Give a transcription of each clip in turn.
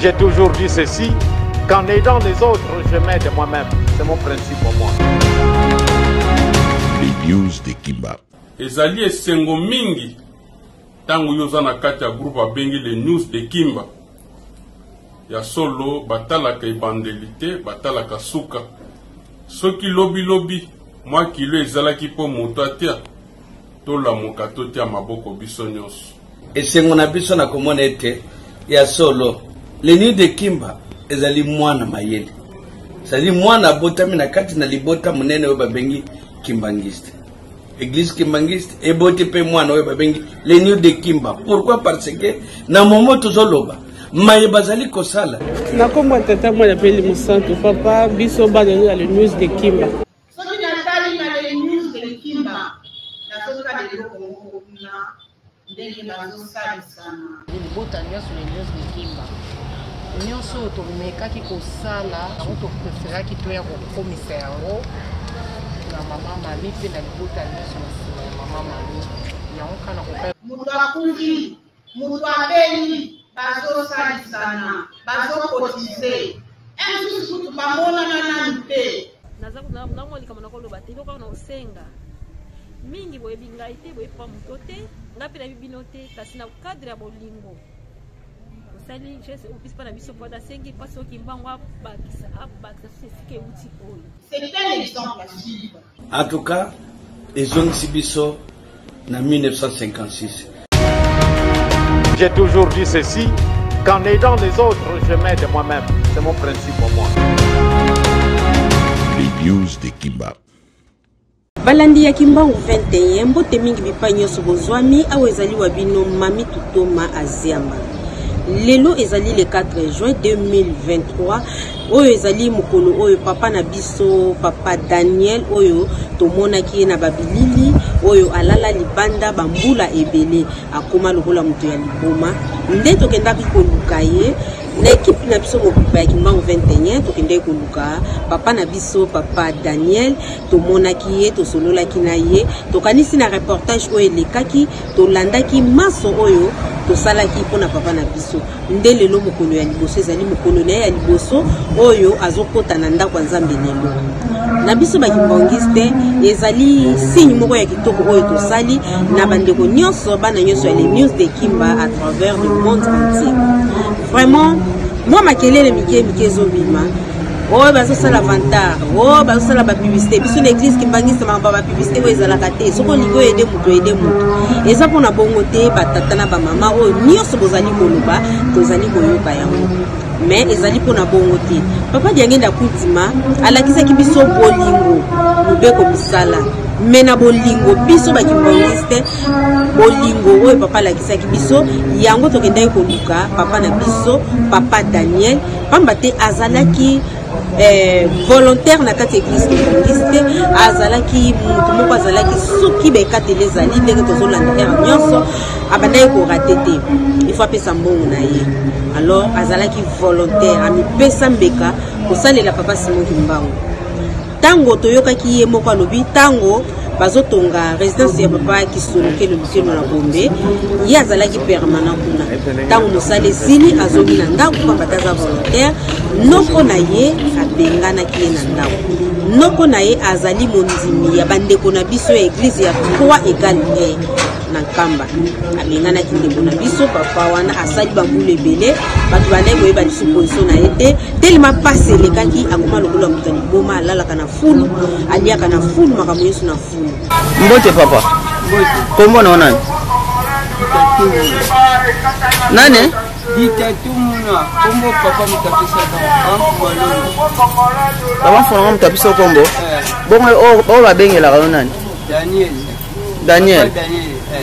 J'ai toujours dit ceci, qu'en aidant les autres, je m'aide moi-même. C'est mon principe pour moi. Les news de Kimba. Ezali esengo mingi ntango yo oza na kati ya groupe abengi les news de Kimba. Ya solo batalaka ebandeli te, batalaka suka. Soki lobi lobi mwa kilo ezalaki mpo moto atia, tolamuka totia maboko biso nyonso. Esengo na biso na komona ete ya solo Leni de Kimba ezali mwana mayele, ezali mwana abotami na kati na libota monene oyo babengi Kimbangiste. Eglise Kimbangiste eboti mpe mwana oyo babengi Leni de Kimba. Pourquoi? Parce que na momo tozoloba maye bazali kosala na nkombo ya tata mwana mpe elimo santu papa biso bana ya le news de Kimba. Soki natali na le news de Kimba nazotala eloko moko kuna ndenge bazosalisana. Libota nyonso le news de Kimba nyonso oyo tomekaki kosala yango topreferaki toya kokomisa yango na mama mami mpe na libota nyonso na nsima ya mama mami yango kaka nakoka Moto akufi, moto abeli, bazosalisana, bazokotize. Mosusu kutu bamonana nanu te. Naza na likambo nakoloba te, eloko na osenga mingi boyebi ngai te, boyebi pa moto te, ngai mpe nayebi bino te, kasi na cadre ya bolingo osali geste opesi mpa na biso mpo asengi mpasi oyo Kimbangu abakisa abakisa susu esika euti oyo. C'est un exemple à suivre. En tout cas, ezongisi biso na 1956. J'ai toujours dit ceci, qu'en aidant les autres, je m'aide moi-même. C'est mon principe pour moi. Les news de Kimba. Balandi ya Kimbangu 21, mbote mingi bipai nyonso bozwami. Awa ezali wa bino Mami Tutoma Aziamba. Lelo ezali le 4 juin 2023, oyo ezali mokolo oyo papa na biso papa Daniel oyo tomonaki ye na babilili oyo alala libanda bambula ebele, akoma lokola moto ya liboma. Nde tokendaki koluka ye na ekipe na biso mobimba ya Kimbangu 21, tokendaki koluka papa na biso papa Daniel, tomonaki ye, tosololaki na ye, tokanisi na reportage oyo elekaki, tolandaki maso oyo tosalaki mpona papa na biso. Nde lelo mokolo ya liboso ezali mokolo na ye ya liboso oyo azokota na ndako ya Nzambe. Lelo na biso bakimbangiste ezali signe moko ya kitoko oyo tosali na bandeko nyonso, bana nyonso ya les news de Kimba à travers le monde entier. Vraiment mwa makelele mike mike ezobima oyo bazosala vantard, oyo bazosala bapublicité. Biso na église kimbangiste makambo ya bapublicité oyo ezalaka te. Soki olingi oyede moto, oyede moto, eza mpona bongo te. Batata na bamama oyo nyonso bozali koloba, tozali koyoka yango, mais ezali mpona bongo te. Papa Diangenda Kutima alakisaki biso bolingo, mobeko misala, me na bolingo biso bakimbangiste, bolingo oyo papa alakisaki biso yango tokendaki koluka papa na biso papa Daniel, pamba te azalaki volontaire na kati ya église kimbangiste. Azalaki mutu moko azalaki soki baekateli ezali ndenge tozolanda heure nyonso, abandaki korater te, il faut apesa mbongo na ye. Alors azalaki volontaire, amipesa mbeka kosalela papa Simon Kimbangu. Ntango toyokaki ye moko alobi, ntango bazotonga résidence ya papa Kisolokele Lukeno na Gombe, ye azalaki permanent kuna. Ntango mosala esili, azongi na ndako, pamba te aza volontaire. Noko na ye abenganaki ye na ndako. Noko na ye azali mondimi ya bandeko na biso ya église ya 3 égale 1 na Nkamba. Abenganaki ndeko na biso papa wana, asali bambula ebele, bato bandaki koyeba lisu position na ye te, telema mpasi elekaki, akoma lokola moto ya liboma, alalaka na fulu, aliaka na fulu, makambo nyonso na fulu. Mbote papa, kombo na nani? Nani? Ditatumuna, kombo papa mutapesa Papa Mfongo mutapesa kombo. Bongo oyo babengelaka yo nani? Daniel. Daniel.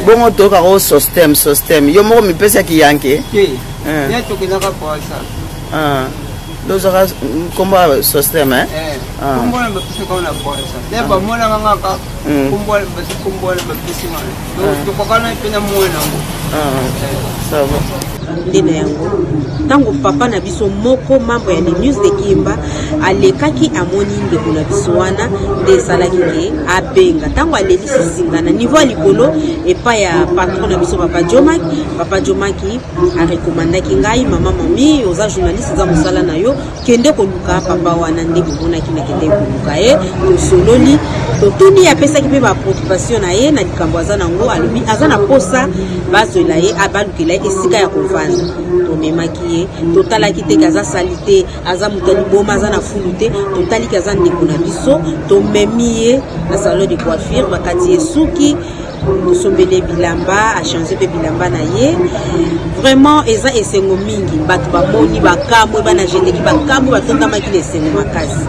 Bongo toyokaka o sostem sostem, yo moko mipesaki yanke? Te. Ne tokendaka poasa. Tozwaka nkombo ya sostem? Kombo wana bapesaka na poasa. Ne bamonaka ngaka kombo kombo wana bapesi nga. Tokokana mpe na mwana yango. Ça va. Nde na yango Ntango papa na biso moko membre ya Le News de Kimba alekaki amoni ndeko na biso wana nde esalaki ke abenga. Ntango alelisi singa na niveau ya likolo epai ya patron na biso papa Jomaki, papa Jomaki arekomandaki ngai, mama mami oza journaliste, eza mosala na yo, kende koluka papa wana. Nde bomonaki nakendeki koluka ye, tosololi, totuni, apesaki mpe bapreoccupation na ye na likambo aza nango. Alobi aza na posa bazwela ye, balukela ye esika ya kovanda. Tomemaki ye, totalaki te ke aza sali te, aza moto ya liboma, aza na fulu te, totaliki aza ndeko na biso. Tomemi ye na salon de coiffure, bakati ye suki, tosombeli ye bilamba, achange mpe bilamba na ye. Vraiment eza esengo mingi, bato bamoni bakamwe, bana jendeki bakamwe, batondamaki na esengo makasi.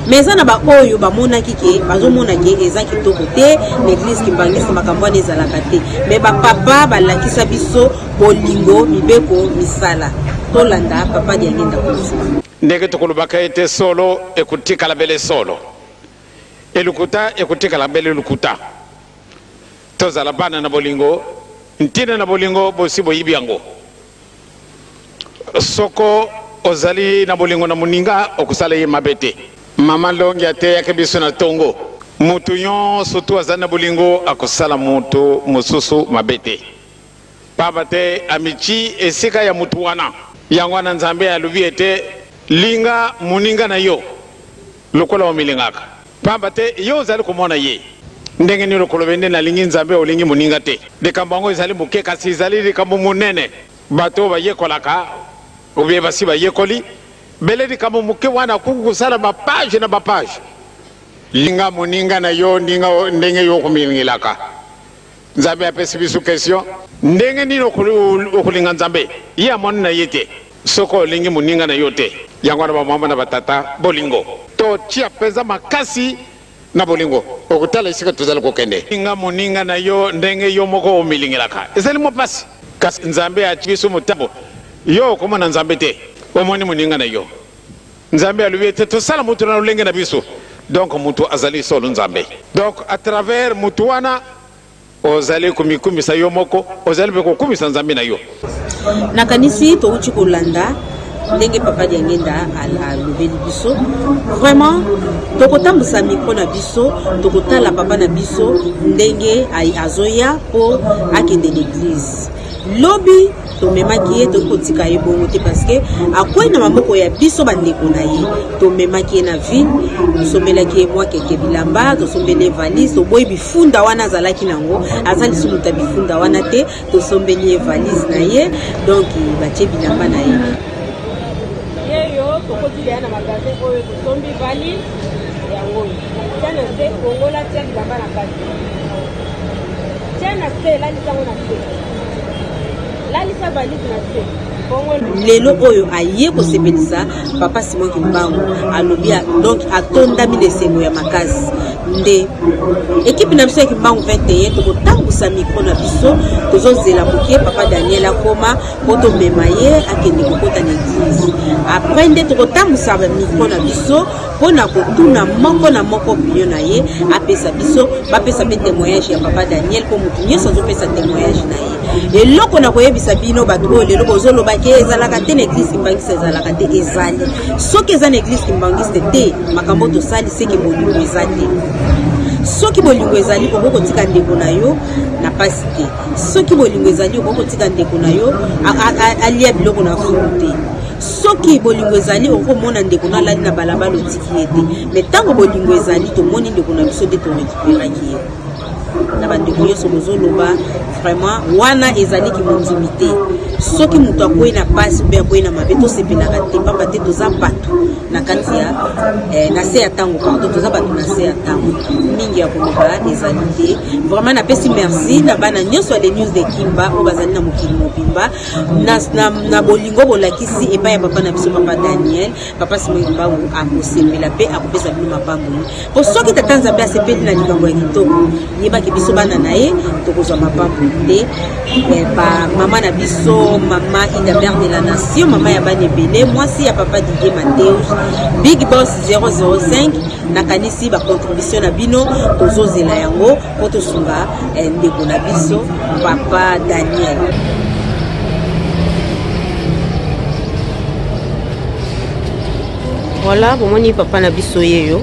Mais eza na baoyo bamonaki ke bazomona ke eza kitoko te na eglise kimbangisi, makambo wana ezalaka te. Mais bapapa balakisa biso bolingo, mibeko, misala. Tolanda papa Diangenda Kuzu. Ndenge tokolobaka ete solo ekotikala bele solo, elokuta ekotikala bele lokuta. Tozala bana na bolingo, ntina na bolingo bosi boyibi yango. Soko ozali na bolingo na moninga, okosala ye mabe te. Mama Longi ateyaki biso na tongo, moto nyonso tu azali na bolingo akosala moto mosusu mabe te, pamba te amitii esika ya moto wana. Yango wana Nzambe alobi ete, Linga moninga na yo lokola omilingaka, pamba te yo ozali komona ye. Ndenge nini okoloba ete, Nalingi Nzambe, olingi moninga te? Likambo yango ezali moke, kasi ezali likambo monene. Bato oyo bayekolaka ou bien basi bayekoli bele likambo moke wana akoki kosala ba page na ba page. Linga moninga na yo ndinga ndenge yo okomilingelaka. Nzambe apesi biso question, ndenge nini okolinga Nzambe? Ye amoni na ye te. Soko olingi moninga na yo te. Yango wana bamama na batata, bolingo. Totia mpenza makasi na bolingo, okotala esika tozali kokende. Linga moninga na yo ndenge yo moko omilingelaka. Ezali mwa mpasi, kasi Nzambe atii biso motambo. Yo okomona Nzambe te, omoni moninga na yo. Nzambe alobi ete tosala moto na lolenge na biso. Donc moto azali solo Nzambe. Donc à travers moto wana ozali komikumisa yo moko, ozali mpe kokumisa Nzambe na yo. Nakanisi touti kolanda ndenge papa Diangenda alobeli biso. Vraiment tokotambusa micro na biso, tokotala papa na biso ndenge azoya mpo akende l'église. Lobi tomemaki ye, toki kotika ye bongo te parce que akwei na maboko ya biso bandeko na ye. Tomemaki ye na ville, tosombelaki ye mwa keke bilamba, tosombeli ye valise, toboyi bifunda wana azalaki nango, aza lisusu moto ya bifunda wana te, tosombeli ye valise na ye, donc batie bilamba na ye. Yeyo tokoti deya na magasin oyo, tosombi valise yango oyo, tia na se, fongola, tia bilamba na kati, tia na se, lalisa yango na se, lalisa valise na se. Lelo oyo aye kosepelisa papa Simon Kimbangu, alobi donc atondami na esengo ya makasi. Nde ekipe na biso ya Kimbangu 21 tokotambusa micro na biso, tozozela moke papa Daniel akoma mpo tomema ye akende kokota na eglise. Après nde tokotambusa micro na biso mpo na kotuna moko na moko opinion na ye, apesa biso, bapesa mpe témoignage ya papa Daniel, mpo moto nyonso azopesa témoignage na ye. Eloko na koyebisa bino bato oyo lelo bozoloba ke ezalaka te na eglise kimbangiste, ezalaka te, ezali. Soki eza na eglise kimbangiste te, makambo tosali seke bolingo eza te. Soki bolingo ezali, okoki kotika ndeko na yo na pasi te. Soki bolingo ezali, okoki kotika ndeko na yo alia biloko na fulu te. Soki bolingo ezali, okoki komona ndeko na alali na balabala, otiki ye te. Mais ntango bolingo ezali, tomoni ndeko na biso nde torekiperaki ye. Na bandeko nyonso bozoloba, vraiment wana ezali kimondimi te. Soki moto akwei na pasi mpe akwei na mabe, tosepelaka te, pamba te toza bato na kati ya na se ya ntango, pardon, toza bato na se ya ntango. Mingi ya koloba ezali te. Vraiment napesi merci na bana nyonso ya Le News de Kimba oyo bazali na mokili mobimba na bolingo bolakisi epai ya papa na biso papa Daniel. Papa Simon Kimbangu akosepela mpe akopesa bino mapamboli, mpo soki tata Nzambe asepeli na likambo ya kitoko, yebaki biso bana na ye tokozwa mapamboli te. Ba mama na biso, mama Ida, mère de la nation, mama ya bana ebele, mwasi ya papa Didier Mateus, Big Boss 005, nakanisi ba contribution na bino tozozela yango mpo tosunga ndeko na biso papa Daniel. Voilà, bomoni papa na biso yeyo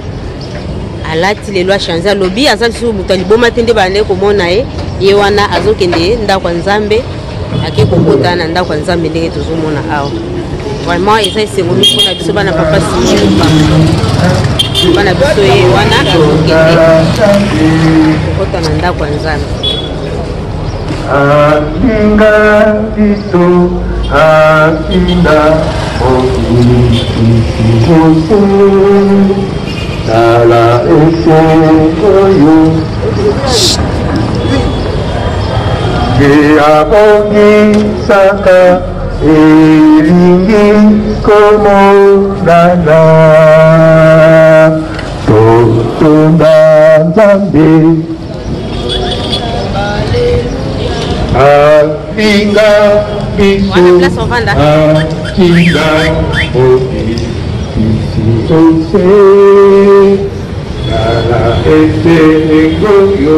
alati lelo achange, alobi aza lisusu moto ya liboma te, nde bandeki komona ye ye wana azokende ndako ya Nzambe, ake kokota na ndako ya Nzambe ndenge tozomona awa. Vraiment eza esengo mingi mpona biso bana papa Simon Papa na biso ye wana azokende kokota na ndako ya Nzambe. Alinga biso atinda mokili tala esengo yo ye abongisaka elingi komonana totonda Nzambe alinga biso atinda mokili ose tala esengo yo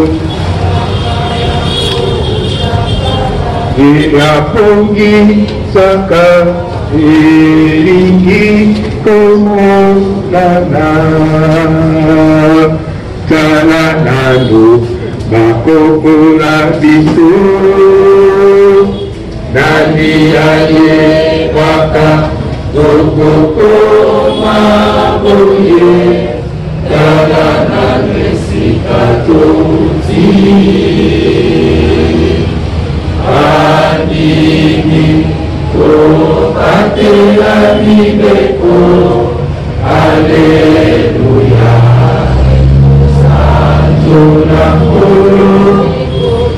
ye abongisaka elingi komonana. Tala nanu bakoko na biso, nani ayebaka tokokoma boye? Tala nanu esika touti. Bandimi tobatela mibeko, aleluya. Sanzola Nkolo,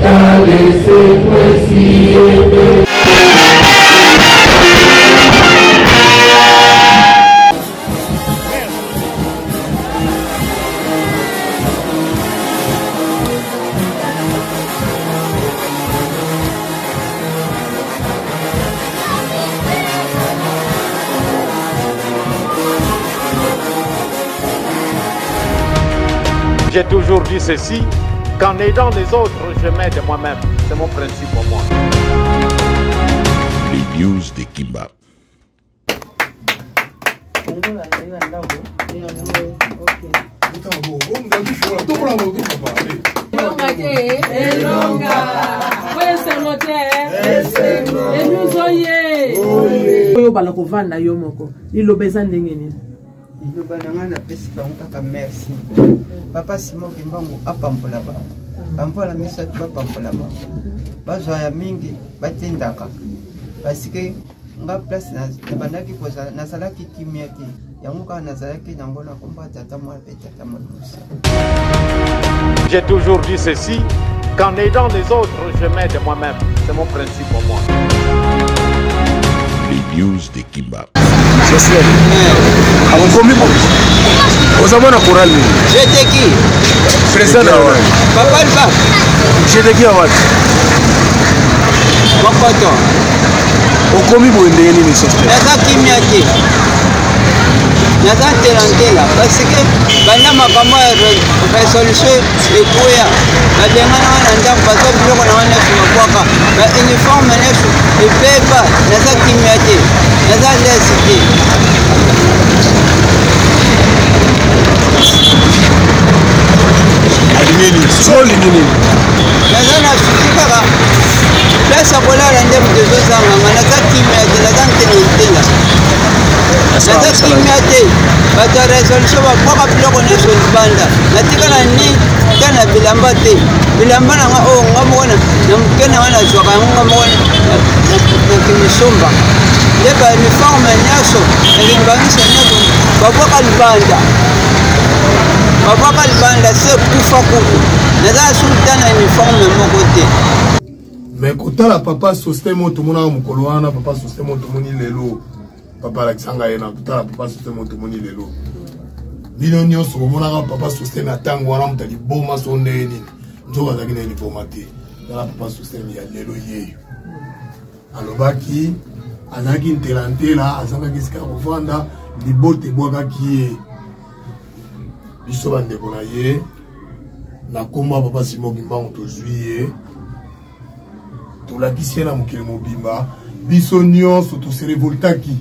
tala esengo esi ebe. J'ai toujours dit ceci, qu'en aidant les autres, je m'aide moi-même. C'est mon principe pour moi. Les news de Kimba. Elonga te, elonga. Oyo esengo te, esengo. Enews oye. Oyo bala kovanda yo moko. Liloba eza ndenge nini? Liloba na ngai napesi bango kaka merci. Papa Simon Kimbangu apambola bango. Bambola misato bapambola bango. Bazwa ya mingi batindaka. Parce que nga place nabandaki kozala nazalaki kimia te. Yango kaka nazalaki nango na kombo ya tata mwana mpe tata molimosa. J'ai toujours dit ceci, qu'en aidant les autres, je m'aide moi-même. C'est mon principe pour moi. Les news de Kimba. Social. Akokomi bo. Oza mwana chorale nini? J'étais qui? Président na wapi? Papa Alpha. J'étais qui wapi? Mokoto. Okomi boye ndenge nini social? Naza kimia te. Naza ntelantela parce que banda makambo ya resolution ekweya babengana nga na ndako, bazwa biloko na nga nyonso babwaka, ba uniforme nyonso ebeba. Naza kimia te, naza lesi te. Alingi nini? So olingi nini? Naza na susi kaka place ya kolala nde moto ezozanga nga. Naza kimia te, naza ntelantela, naza kimia te. Bato ya resolution babwaka biloko nyonso libanda, natikala ni ta na bilamba te. Bilamba na nga oyo nga moko na moke na nga nazwaka yango nga moko na kimisomba, nde bauniforme nyonso na nyonso babwaka libanda, babwaka libanda se kufa kutu. Naza suki ta na uniforme moko te. Mais kotala papa Sosteme oyo tomonaka mokolo wana, papa Sosteme oyo tomoni lelo, papa alakisa ngai ye na kotala papa Sosteme oyo tomoni lelo. Bino nyonso bomonaka papa Sosteme ya ntango wana moto ya liboma so ndenge nini, nzoka azalaki na ye liboma te. Tala papa Sosteme ya lelo yeyo alobaki azalaki ntelantela, azangaki esika ya kovanda, libota ebwakaki ye. Biso bandeko na ye na nkombo ya papa Simon Kimbangu tozwi ye, tolakisi ye na mokili mobimba. Biso nyonso tose revoltaki.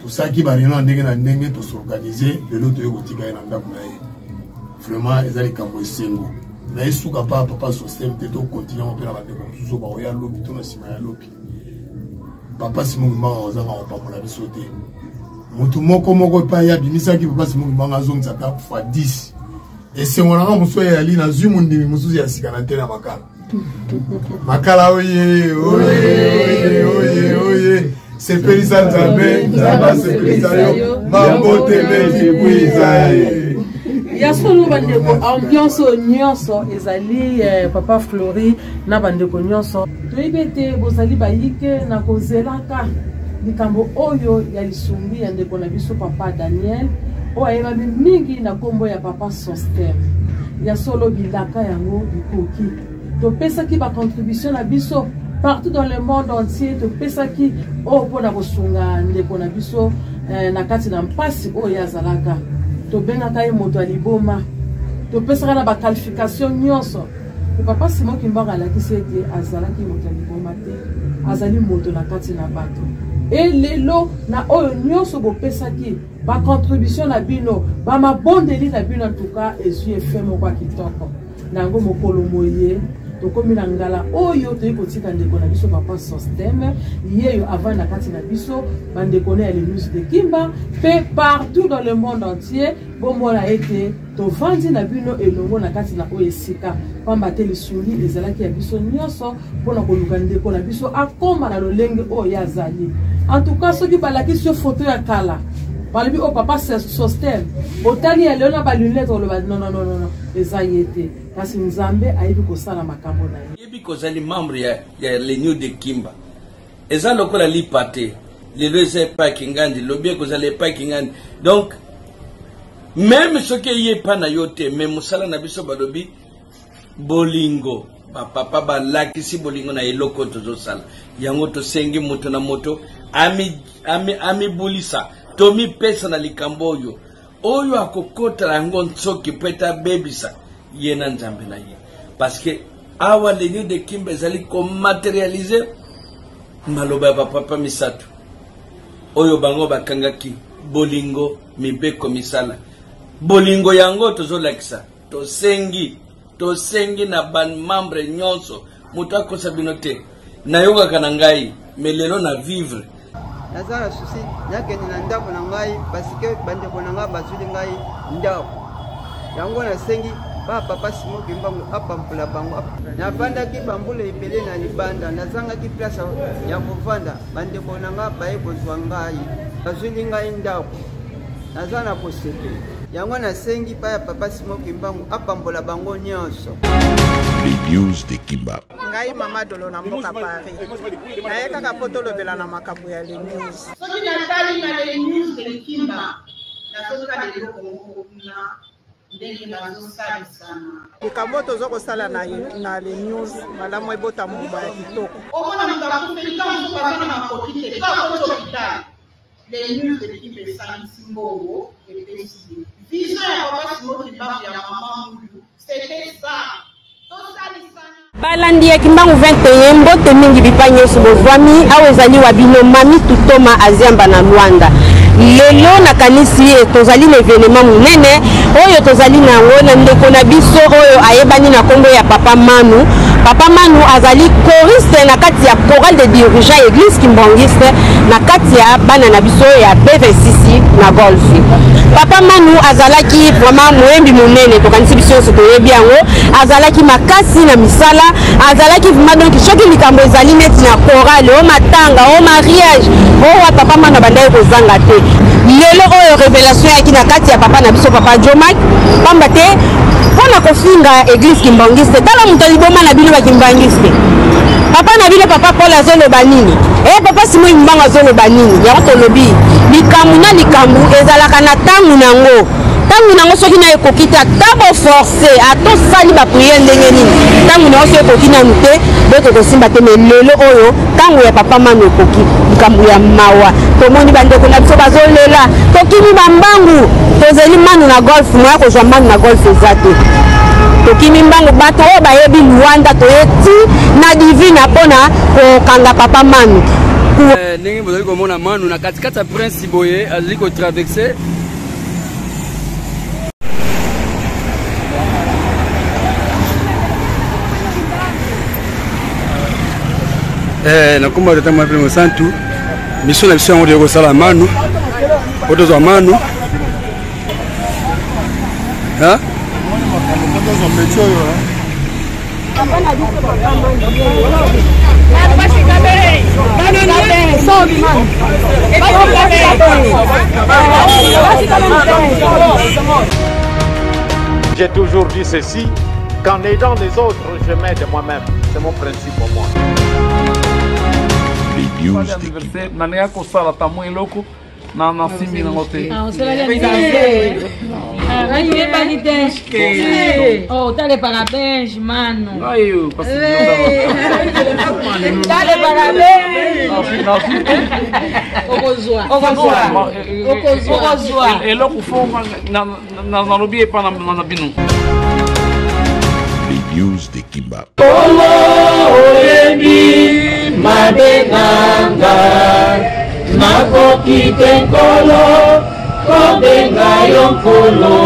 Tosalaki ba reunion ya ndenge na ndenge, tosorganize, lelo toye kotika ye na ndako na ye. Vraiment eza likambo esengo na ye suka pa papa Sosthène te, tokontinue yango mpe na bandeko mosusu bakoya lobi to na nsima ya lobi. Papa Simon Kimbangu akozanga kopambola biso te. Motu moko moko epai ye abimisaki papa Simon Kimbangu azongisa ata fois 10. Esengo na nga mosusu eyali nazwi mondimi mosusu ya sika na te na makala. Makala oye oye oye oye sepelisa Nzambe, Nzambe asepelisa yo, mabote mekikwiza ye. Ya solo bandeko, ambiance oyo nyonso ezali eh, papa Flori na bandeko nyonso, toyebi ete bozali bayike na kozelaka likambo oyo ya lisungi ya ndeko na biso papa Daniel oyo ayebami mingi na nkombo ya papa Soster. Ya solo bilaka yango bikoki, topesaki bacontribution na biso partout dans le monde entier, topesaki oyo mpo na kosunga ndeko na biso eh, na kati na mpasi oyo ye azalaka. Tobengaka ye moto ya liboma, topesaka na baqualification nyonso. Papa Simon Kimbangu alakisi ete azalaki moto ya liboma te, azali moto na kati na bato. E lelo na oyo nyonso bopesaki bacontribution na bino, bamabondeli na bino, antuka ezwi efe moko ya kitoko na yango. Mokolo moye tokomi na ngala oyo toyei kotika ndeko na biso papa Sosteme yeyo avandi na kati na biso, bandeko na ya le News de Kimba mpe partout dans le monde entier. Bomona ete tovandi na bino elongo na kati na oyo esika, pamba te lisungi ezalaki ya biso nyonso mpo na koluka ndeko na biso akoma na lolenge oyo ye azali. En tout cas, soki balakisi yo foto ya kala, balobi oyo papa Sostene, otali ya lelo na balunette, oloba nononono, eza ye te. Kasi Nzambe ayebi kosala makambo na ye. Yebi kozali membre ya, ya le New de Kimba eza lokola lipa te, lelo eza epai Kingandi, lobi ekozala epai Kingandi. Donc meme soki eye epai na yo te, me mosala na biso balobi bolingo, bapapa balakisi bolingo na eloko oyo tozosala yango. Tosengi moto na moto amibulisa ami, ami tomipesa na likambo oyo oyo akokotela yango nsoki mpo ete abebisa ye na Nzambe na ye, parce que awa le New de Kimba ezali komaterialize maloba ya bapapa misato oyo bango bakangaki: bolingo, mibeko, misala. Bolingo yango tozolakisa. Tosengi, tosengi na bamembre nyonso, moto akosa bino te. Nayokaka na ngai me lelo na vivre. Naza na susi nakende na ndako na ngai, pasike bandeko na ngai bazwili ngai ndako yango. Nasengi pa papa Simo Kimbangu apampola bango. Navandaki bambula ebele na libanda, nazangaki place ya kovanda. Bandeko na ngai baye kozwa ngai, bazwili ngai ndako, naza na kosepela. Yango nasengi pa ya papa Simo Kimbangu apambola bango nyonso. Les news de Kimba. Ngai mama Dolo na mboka Paris, naye kaka mpo tolobela na makambo ya le news. Soki natali na le news de Kimba, nazotala eloko moko kuna ndenge bazosalisana. Likambo oyo toza kosala na, na le news malamu ebota mbuma ya kitoko. Omona moto akufeli ntango mosusu aza na makoki te, to akoti hôpital, le news de Kimba esangisi mbongo epesi ye. Vision ya papa Simon Kimbangu ya mama Mulu, c'était ça. Tosalisana. Balandi ya Kimbangu 21, mbote mingi bipai nyonso bozwami. Awa ezali wa bino Mami Tutoma Aziamba na Luanda. Lelo nakanisi tozali na evenema monene oyo tozali na yango na ndeko na biso oyo ayebani na nkombo ya Papa Manu. Papa Manu azali choriste na kati ya chorale de dirigeant ya Eglise Kimbanguiste na kati ya bana na biso ya B26 na Golf. Papa Manu azalaki vraiment moyembi monene, tokanisi biso nyonso toyebi yango. Azalaki makasi na misala, azalaki vraiment, donc soki likambo ezali neti na chorale, o matanga, o mariage, o wa papa Manu abandaki kozanga te. Lelo oyo révélation eyaki na kati ya papa na biso papa Jomak, pamba te mpo na kofinga Eglise Kimbanguiste. Tala moto liboma na bino bakimbangiste, papa na bino papa Paul azoloba nini? E papa Simon Kimbangu azoloba nini? Yango tolobi likambo na likambo ezalaka na ntango nango, ntango nango soki na ekoki te, ata boforce, ata osali bapriere ndenge nini, ntango nango soki ekoki nanu te, boke kosimba te. Me lelo oyo ntango ya papa Manu ekoki. Likambo ya mawa, tomoni bandeko na biso bazolela, tokimi bambangu, tozeli Manu na golf, moya kozwa Manu na golf eza te. Tokimi mbangu, bato oyo bayebi Luanda, toye ti na Divina mpona kokanga papa Manu. Eh, ndenge bozali komona manu na katikati ya prince boye azali kotraverse. Eh, na nkombo ya tata mwana mpe mosantu, mission na biso yango toyei kosala manu po tozwa manu. Hein? J'ai toujours dit ceci, qu'en aidant les autres, je m'aide moi-même. C'est mon principe pour moi. Les news de anniversaire nalinga kosala ata mwa eloko na nasimbi nango te. Oyebani te. Oh, tale parabéns, mano. Ngai oyo parce Tale parabéns. Okozwa. Okozwa. Okozwa. Eloko fo nalobi epa na bino. Les news de Kimba. Kolo oyebi mabe nanga, nakoki te Nkolo kobenga yo Nkolo,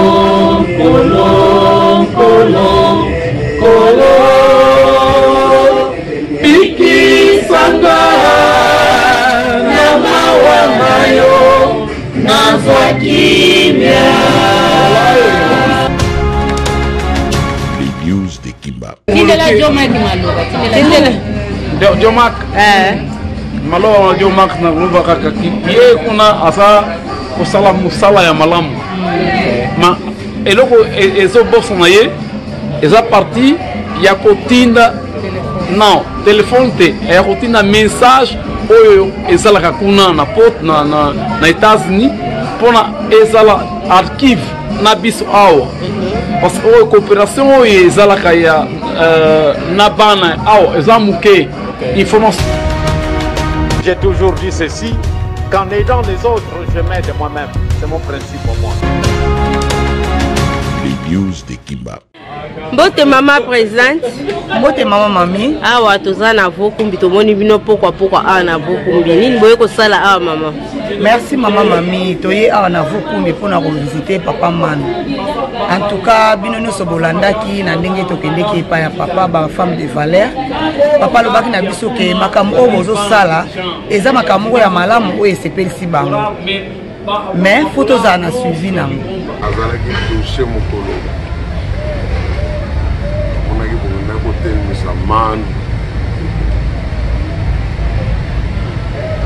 Nkolo, Nkolo, Nkolo. Bikisanga na mawa na yo, nazwa kimia. Les news de Kimba. Tindela Jomak maloba. Tindela. Jomak. Eh. Maloba wa Jomak na koloba kaka ye kuna aza kosala mosala ya malamu. Ma eloko ezobosana ye eza parti ya kotinda non telefone te, ya kotinda message oyo ezalaka kuna na pot na, na, na États-Unis mpona ezala archive na biso awa, parce que oyo coopération oyo ezalaka ya euh, na bana awa eza moke information. J'ai toujours dit ceci, qu'en aidant les autres, je m'aide moi-même. C'est mon principe pour moi. Les news de Kimba. Mbote mama présidente. Mbote mama mami. Awa toza na Vokumbi, tomoni bino pokwa pokwa awa na Vokumbi. Nini boye kosala awa mama? Merci mama mami, toye awa na Vokumbi mpona kovisite papa Manu. En tout cas, bino nyonso bolandaki na ndenge tokendeki epai ya papa ba femme de valeur. Papa alobaki na biso ke makambo oyo bozosala eza makambo moko ya malamu oyo esepelisi bango. Mais faut tozala na suivi nango. Azalaki touche mokolo amonaki bokenda kotelemisa manu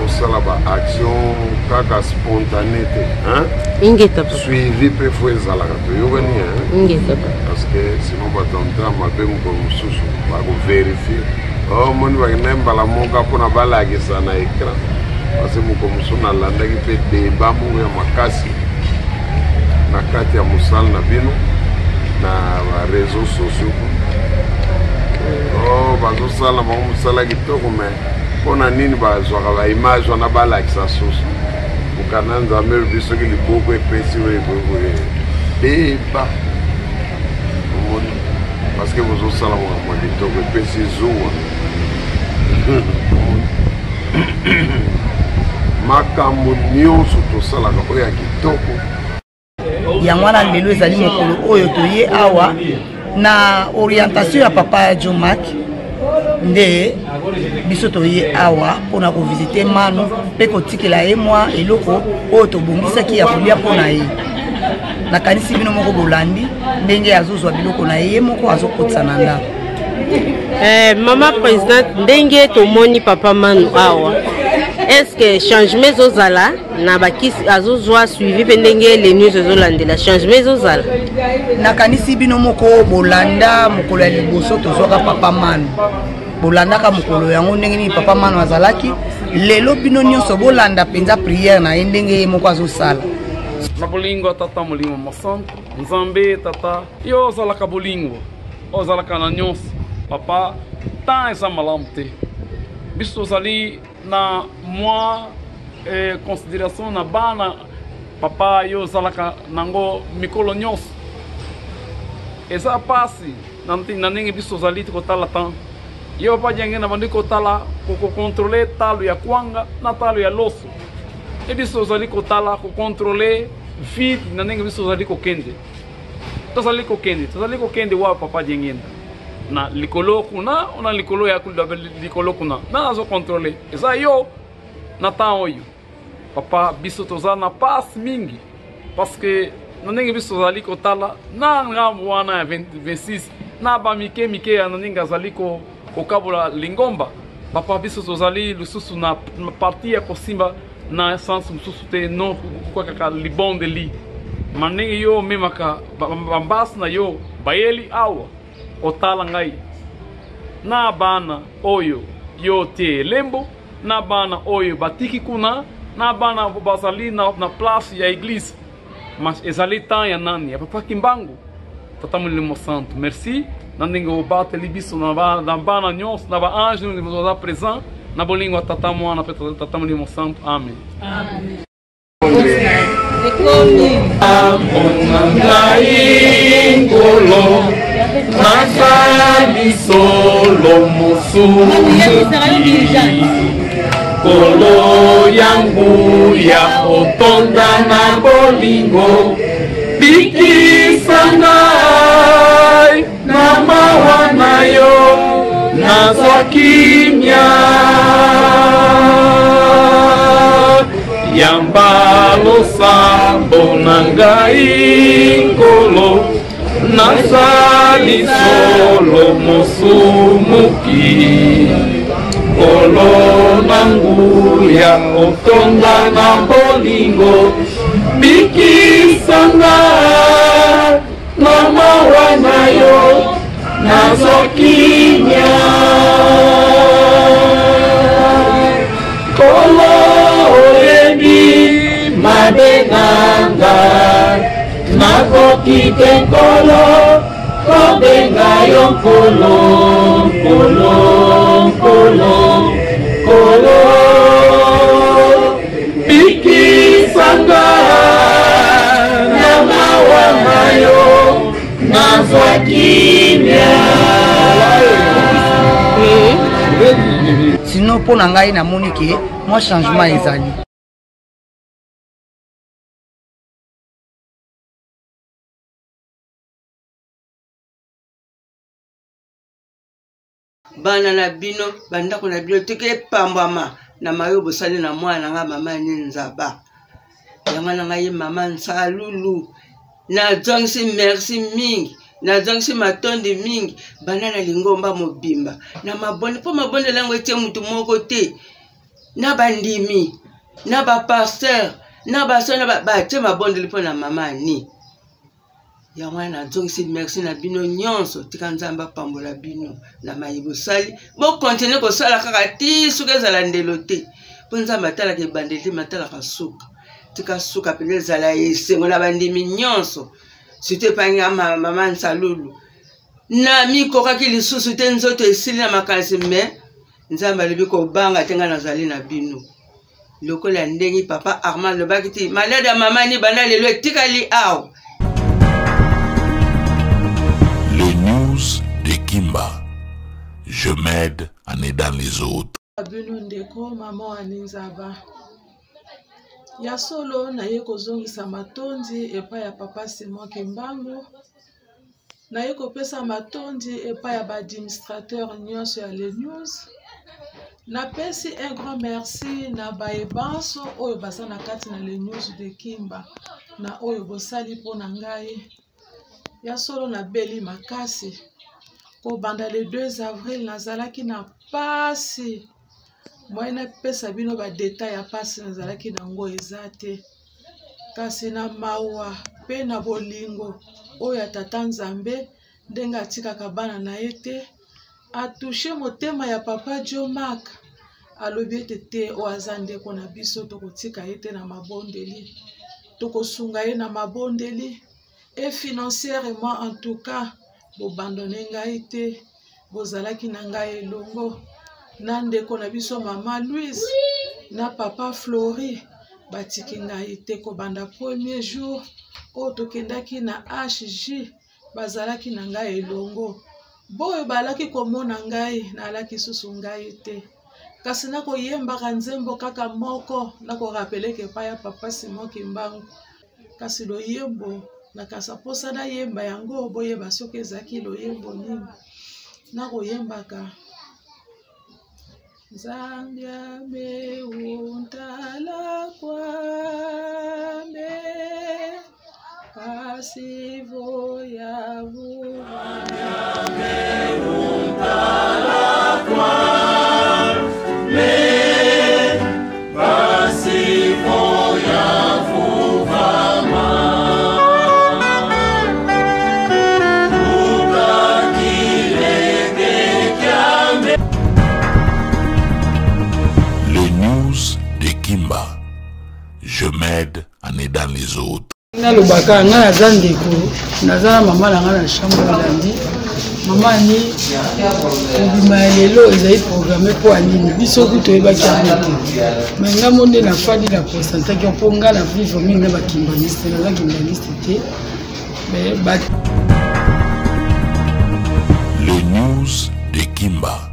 kosala ba action kaka spontane te, hein? Ingeta papa. Suivi mpe fo ezalaka, toyokani, hein? Ingeta papa. Parce que sinon bato ya motema mabe mokolo mosusu bakoverifie omoni bakendaki mbala moko mpona balakisa na écran, parce que mokolo mosusu nalandaki mpe deba moko ya makasi na kati ya mosala na bino na bareseau sociaux. Oh, bazosala bango mosala kitoko, mais mpo na nini bazwaka baimage wana balakisa susu? Mokanda Nzambe elobi soki liboko epesi oyo ekoki deba, omoni, parce que bozosala makambo ya kitoko epesi zuwa. Makambo nyonso tosalaka oyo ya kitoko. Yango wana lelo ezali mokolo oyo toye awa na orientation ya papa ya Jomak, nde biso toye awa mpona kovisite Manu mpe kotikela ye mwa eloko oyo tobongisaki ya kolia mpo na ye. Nakanisi bino moko bolandi ndenge azozwa biloko na ye, ye moko azokotisa na ndako. Eh, mama présidente, ndenge tomoni papa Manu awa, est ce que changement ezozala na bakisi azozwa suivi mpe ndenge les news ezolandela changement ezozala? Nakanisi bino moko bolanda mokolo ya liboso tozwaka papa Manu, bolandaka mokolo yango ndenge nini papa Manu azalaki. Lelo bino nyonso bolanda mpenza priere na ye ndenge ye moko azosala. Na bolingo ya Tata Molimo Mosantu, Nzambe Tata, yo ozalaka bolingo, ozalaka na nyonso. Papa, temps eza malamu te, biso tozali na mwa eh, considération na bana. Papa, yo ozalaka nango mikolo nyonso. Eza pasi na ndenge biso tozali kotala temps. Yo papa Diangenda bandi kotala kokokontrole talo ya kwanga na talo ya loso. E biso tozali kotala kokontrole vide na ndenge biso tozali kokende. Tozali kokende, tozali kokende wa papa Diangenda. Na likolo kuna, na likolo ya likolo kuna. Na nazo kontrole. Eza yo na temps oyo. Papa biso toza na passe mingi parce que na ndenge biso tozali kotala na ngambo wana ya 26 na bamike mike ya na ndenge azali kokabola lingomba papa biso tozali lisusu na parti ya kosimba na sens mosusu te non kaka libondeli ma ndenge yo omemaka bambasi na yo bayeli awa otala ngai na bana oyo yo te elembo na bana oyo batiki kuna na bana bazali na, na place ya eglise mas ezali temps ya nani ya papa kimbangu tata molimo santu merci na ndenge obateli biso na bana nyonso na baange nyonso baza présent na bolingo ya tata mwana mpe tata molimo santu amen, amen. Mpona ngai nkolo nasali solo mosusu nkolo ya nguya otonda na bolingo bikisa ngai na mawa na yo nazwa kimia yamba losambo na ngai nkolo nazali solo mosumuki nkolo na nguya otonda na bolingo bikisa ngai na mawa na yo nazwa kimia nkolo oyebi mabe na ngai nakoki te nkolo kobenga yo nkolo nkolo nkolo nkolo bikisa nga na mawa na yo nazwa kimia Sinon mpo na ngai namoni ke mwa changement ezali. Bana na bino, bandako na bino, tika epambwama na mayo bosali na mwana na ngai mama ni nzaba. Yango na ngai mama Nsalulu. Nazongisi merci mingi, nazongisi matondi mingi banda na lingomba mobimba na mabonde, mpo mabondeli yango etie motu moko te na bandimi na bapasteur na basona batie mabondeli mpo na mama Annie. Yango wana nazongisi merci na bino nyonso. Tika Nzambe apambola bino na maye bosali. Bokontinue kosala kaka ti soki ezala ndelo te, mpo Nzambe atalaka ebandeli te, me atalaka suka. Tika suka mpenza ezala esengo na bandimi nyonso, surtout epai nga mama Nsalulu. Namikokaki lisusu te, nzoto esili na makanisi, me Nzambe alobi kobanga te, ngai nazali na bino. Lokola ndenge papa Armand alobaki ti malade ya mama ni banda lelo etikali awa. Les news de Kimba. Je m'aide en aidant les autres. Bino ndeko mama Annie Nzaba. Ya solo naye kozongisa matondi epai ya papa Simon Kimbangu. Naye kopesa matondi epai ya ba administrateur nyonso ya Le News. Napesi un grand merci na baye banso oyo baza na kati na Le News de Kimba na oyo bosali mpo na ngai. Ya solo nabeli makasi kobanda le 2 avril nazalaki na pasi moyen napesa bino ba detail ya pasi nazalaki na yango eza te. Kasi na mawa pe na bolingo oyo ya Tata Nzambe ndenge atikaka bana na ye te, a touche motema ya Papa Djo Marc, alobi ete te oyo aza ndeko na biso tokotika ye te na mabondeli, tokosunga ye na mabondeli et financièrement en tout cas bobandone ngai te. Bozalaki na ngai elongo na ndeko na biso mama Louise na papa Flory, batiki ngai te kobanda premier jour oyo tokendaki na HJ, bazalaki na ngai elongo. Boyo balaki komona ngai, nalaki susu ngai te. Kasi nakoyembaka nzembo kaka moko, nakorapeleke epai ya papa Simon Kimbangu. Kasi loyembo nakasa mposa nayemba yango, boyeba soki ezalaki loyembo nini. Nakoyembaka Nzambe ameuntala kwame kasi voyavu Ameuntala kwame kasi voyavuvama Les news de Kimba. Je m'aide en aidant les autres. Nalobaka ngai naza ndeko, naza na mama na ngai na chambre elandi mama ani kobima ya lelo ezali programme mpo ya nini biso ku toyebaki yango te me ngai mo nde nafandi na consentaki mpo ngai na vivre mingi na bakimbaniste naza kimbaniste te me ba Les news de Kimba.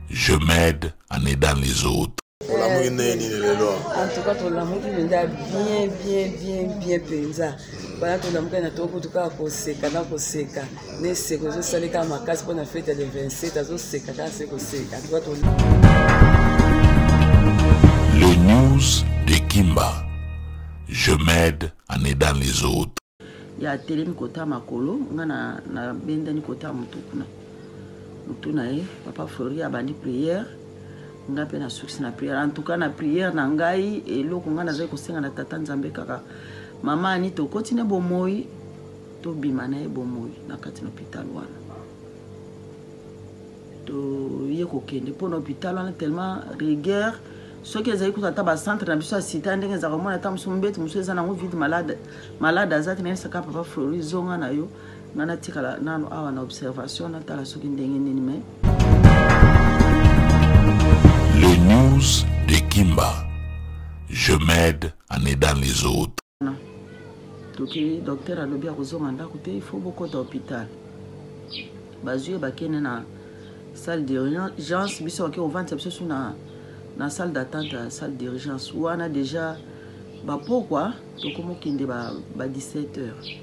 Je m'aide en aidant les autres. Olamuki ndenge nini lelo? En tout cas tolamuki mpenza bien bien bien bien mpenza. Bana tolamuki na toko kutu kaka koseka na koseka. Na eseko ezosali kaka makasi mpo na fete ya le 27 azoseka kaka se koseka. En tout cas to Les news de Kimba. Je m'aide en aidant les autres. Ya atelemi kota makolo nga na nabendani kota motu kuna motu na ye papa Flori abandi prière nga mpe nasukisi na prière en tout cas na prière na ngai eloko nga nazali kosenga na tata Nzambe kaka mama ani tokoti na bomoi tobima na ye bomoi na kati na hôpital wana toye kokende mpo na hôpital wana tellement rigueur soki ezali kutu ata bacentre na biso ya sita ndenge ezalaka omona ata mosusu mbeti mosusu eza nango vide malade malade aza te nayebisaka papa flori zonga na yo ngai natikala nano awa na observation natala soki ndenge nini mais Les news de Kimba. Je m'aide en aidant les autres. Toki docteur alobi akozonga ndako te, il faut bokota hôpital. Bazwi ye bakende na salle d'urgence, biso bake kovandisa biso su na, na salle d'attente ya salle d'urgence wana déjà bapokwa tokomokende ba, ba 17 heures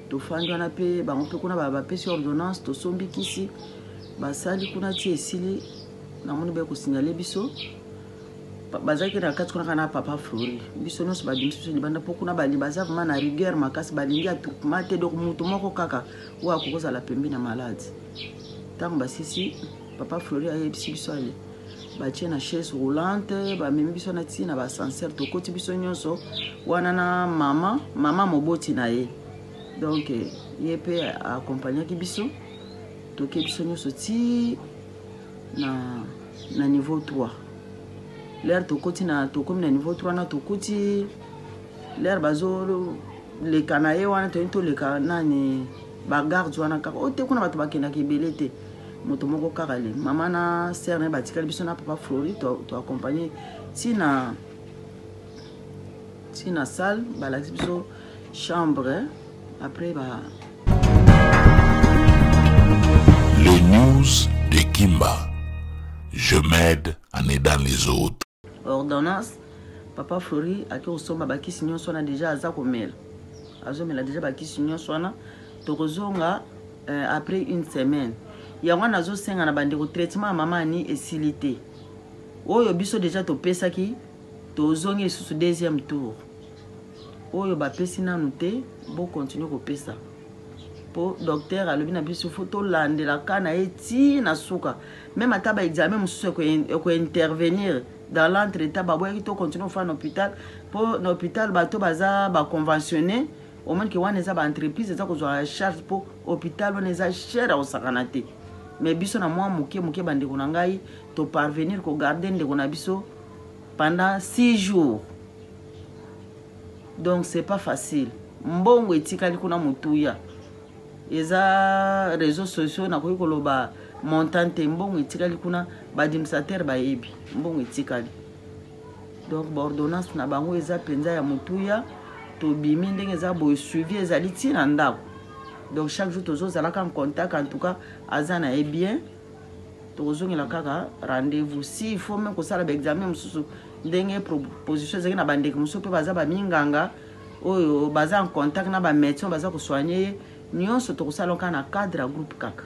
tofandi wana mpe bango mpe kuna bapesi ordonnance tosombi kisi basali kuna ti esili namoni baye kosignale biso bazalaki na kati kuna kaka na papa flori biso nyonso babimisi biso libanda mpo kuna bali baza vraimen na rigueur makasi balingi attroupement te donc moto moko kaka oyo akoki kozala pembe na malade ntango basisi papa flori ayebisi biso ale batie na chaise roulante bamemi biso na ti na baascenseur tokoti biso nyonso wana na mama mama moboti na ye donc ye mpe akompagnaki biso toke biso nyonso ti na, na niveau 3 lere tokoti na tokomi na niveau 3 na tokuti lere bazoleka na ye wana toyini toleka nani bagarde wana kaka o te kuna bato bakendaka ebele te moto moko kaka le mama na sere na ye batikali biso na papa flori toaccompagne to ntina ntina salle balakisi biso chambre après ba Les news de Kimba. Je m'aide en aidant les autres. Ordonnance, papa Flori ake kosomba bakisi nyonso wana deja aza komela. Azomela deja bakisi nyonso wana tokozonga euh, après une semaine. Yango wana azosenga na bandeko traitement ya mama ani esili te. Oyo biso deja topesaki tozongi lisusu deuxième tour. Oyo bapesi nanu te bo continuer kopesa. Po docteur alobi na biso faut tolandela ka na ye ti na suka. Même ata ba examen mosusu eko intervenir dans l'entretemps baboyaki to continuer kofanda na hôpital po na hôpital bato baza ba conventionné omoni ke wana eza ba entreprise eza kozwa charge po hôpital wana eza cher ya kosakana te. Mais biso na mwa moke moke bandeko na ngai to parvenir ko garder ndeko na biso pendant 6 jours. Donc c'est pas facile. Mbongo etikali kuna motuya. Eza réseaux sociaux nakoki koloba montant te mbongo etikali kuna ba administrateur bayebi mbongo etikali. Donc ba ordonnance na bango eza penza ya motuya tobimi ndenge eza boye suivi ezali ti na ndako. Donc chaque jour tozozalaka en contact, en tout cas aza na ye bien. Tokozongela kaka rendez-vous si il faut même kosala baexamen mosusu ndenge proposition ezalaki na bandeko mosusu mpe baza baminganga oyo baza en contact na bamédecin baza kosoigne ye nyonso tokosala kaka na cadre ya groupe kaka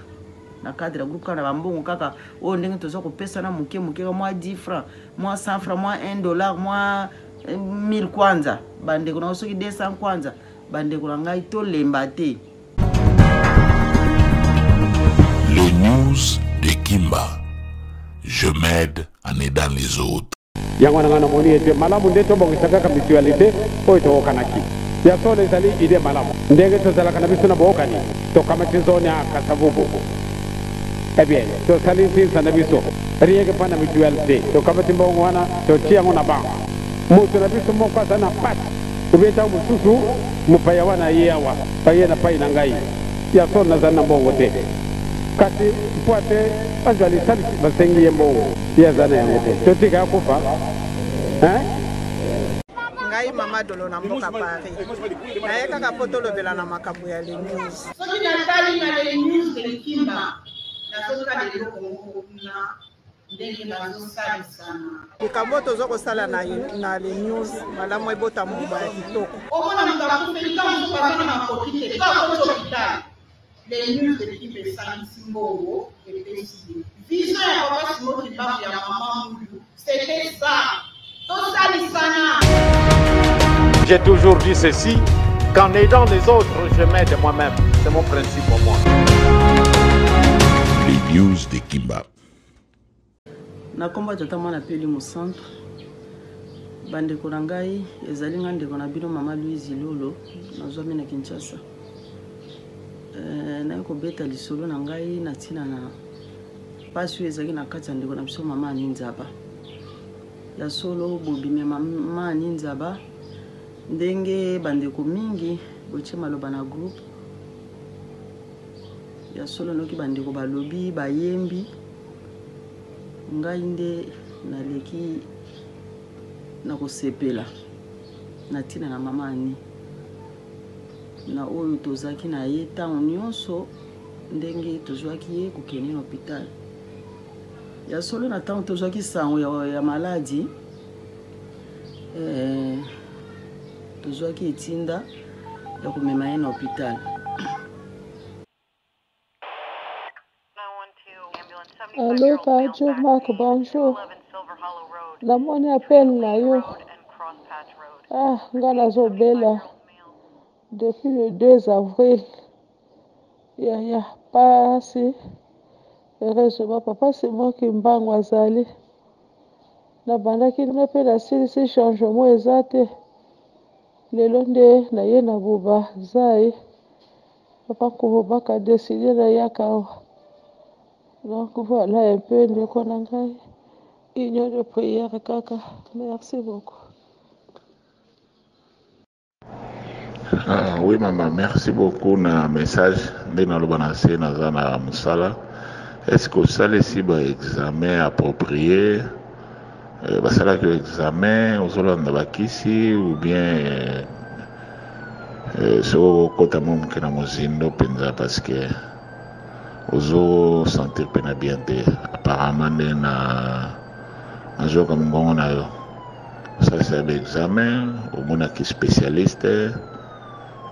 na cadre ya groupe kaka na bambongo kaka oyo ndenge toza kopesana moke moke mwa 10 francs mwa 100 francs mwa 1 dollar mwa 1000 eh, kwanza bandeko na soki 200 kwanza bandeko na ngai tolemba te. Les news de Kimba. Je m'aide en aidant les autres. Yango wana ngai namoni ete malamu nde tobongisa kaka mutualité oyo toyokanaki. Ya solo ezali idee malamu ndenge tozalaka na biso na boyokani. Tokamati zone ya Kasavubu, eh bien tosali nsinsa na biso rien que mpo na mutualité. Tokamati mbongo wana totie yango na banque. Moto na biso moko aza na pasi ubie ntango mosusu mopaya wana aye awa baye na pai na ngai ya solo nazali na mbongo te, kasi mpo ate azwa lisalisi basengi ye mbongo, ye aza na yango te, totika ya kufa hein? Ngai mama Dolo na mboka Paris, naye kaka mpo tolobela na makambo ya le news. Soki natali na le news de Kimba, nazotala eloko moko kuna ndenge bazosalisana. Likambo oyo toza kosala na, na le news malamu ebota mbuma ya kitoko. Omona moto akufeli ntango mosusu aza na makoki te, to akoti hôpital, le news de Kimba esangisi mbongo epesi ye. Vision ya papa Simon Kimbangu ya mama Mulu, c'était ça. Tosalisana. J'ai toujours dit ceci, qu'en aidant les autres, je m'aide moi-même. C'est mon principe pour moi. Les news de Kimba. Na nkombo ya tata mwana mpe elimo centre bandeko na ngai ezali ngai ndeko na bino mama louise ilolo nazwami na kinshasa eh, naye kobeta lisolo na ngai na ntina na mpasi oyo ezalaki na kati ya ndeko na biso mama ani nzaba ya solo bobimi ya mama ani nzaba ndenge bandeko mingi botie maloba na groupe ya solo noki bandeko balobi bayembi ngai nde naleki na kosepela na ntina na mama ani na oyo tozalaki na ye ntango nyonso ndenge tozwaki ye kokende na hôpital ya solo na ntango tozwaki sango ya, ya maladi eh, tozwaki etinda ya komema ye na hôpital. Allo Pajo Marc, bonjour. Namoni appel na yo. Ah, nga nazobela depuis le 2 avril. Yaya, pasi. Heureusement, papa Simon Kimbangu azali. Nabandaki na mpe nasilisi changement eza te. Lelo nde naye na Buba Zai. Papa Nkumu Baka decide nayaka awa. Donc voilà un peu ndeko na ngai. Union de prière kaka. Merci beaucoup. Ah, oui mama, merci beaucoup na message nde naloba na se naza na mosala. Est-ce que osalisi ba examen approprié euh, basalaki yo examen ozolanda bakisi ou bien euh, euh, soki okokota mwa moke na mozindo mpenza parce que ozo sentir mpe na bien te apparemment nde na nazoyoka mongongo na yo osalisa ba examen omonaki spécialiste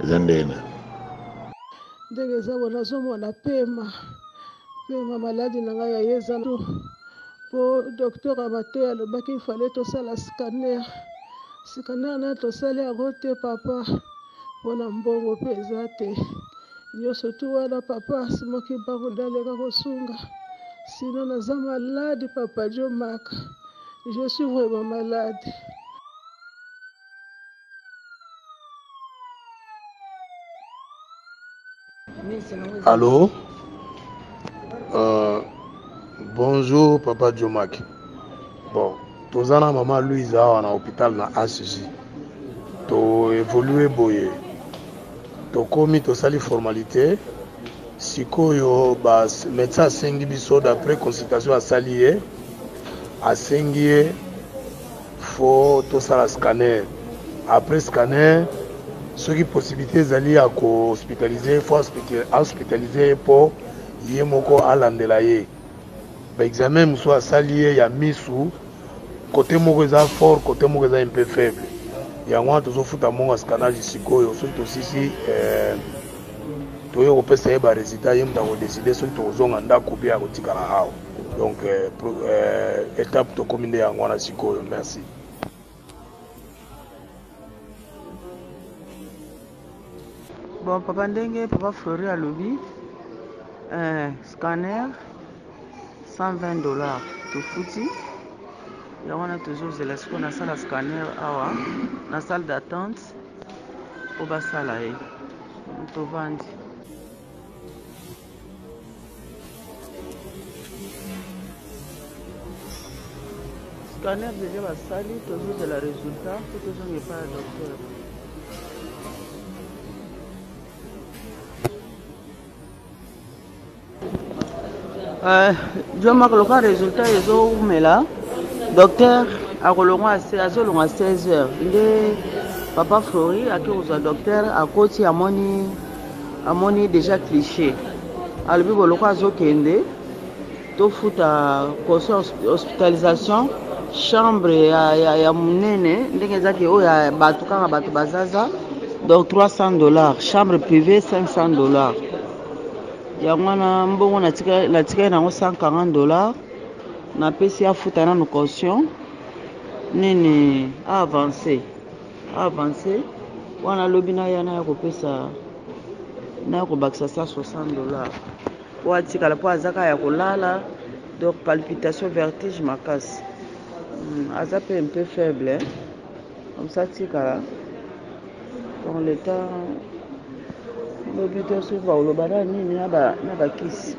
eza ndenge ndenge eza boye nazomona pema pema maladi na ngai ya ye eza po docteur ya matoyi alobaki fallait tosala scanner, scanner nanu tosali yango te papa pona mbongo pe eza te nioso tout wana papa simon kimbangu nde aleka kosunga sinon naza malade papa djomack je suis vraiment malade. Allô euh, Bonjour papa Djomak. Bon, toza na mama Louise awa na hôpital na HJ. To évoluer boye. Tokomi tosali formalité. Sikoyo ba médecin asengi biso d'après consultation asali ye asengi ye faut tosala scanner après scanner Soki possibilité ezali ya ko hospitaliser ye, faut hospitaliser ye mpo ye moko alandela ye. Ba examen mosusu asali ye ya misu, cote moko eza fort, cote moko eza un peu faible. Yango wana tozofuta mbongo ya scanage sikoyo, soki tosisi eh, toye kopesa ye ba resultat, ye moto akodeside soki tokozonga ndako bien akotikala awa. Donc eh, eh, étape tokomi nde yango wana sikoyo. Merci. Bon papa ndenge papa Fleury alobi eh, scanner 120 dollars tofuti yango wana tozozela sikoyo nasala scanner awa na salle d'attente mpo basala ye tovandi. Scanner deja basali, tozozela resultat mpo tozonga epai ya docteur. Euh, John lokola resultat ezowumela docteur akolongwa azolongwa 16 heures nde papa Flori ake kozwa docteur akoti amoni amoni deja cliché alobi boloko azokende tofuta caution hospitalisation chambre ya, ya, ya monene ndenge ezaki oyo ya bato kaka bato bazaza donc 300 dollars chambre privée 500 dollars yango wana mbongo natikali nango 140 dollars napesi afuta nanu caution nini aavance avance wana lobi naya naya kopesa naya kobakisa 160 dollars po atikala po aza kaka ya kolala donc palpitation vertige makasi hmm, aza pe un peu faible hein? comme ça atikala donc le temps lobi to soki bakoloba na nini na bakisi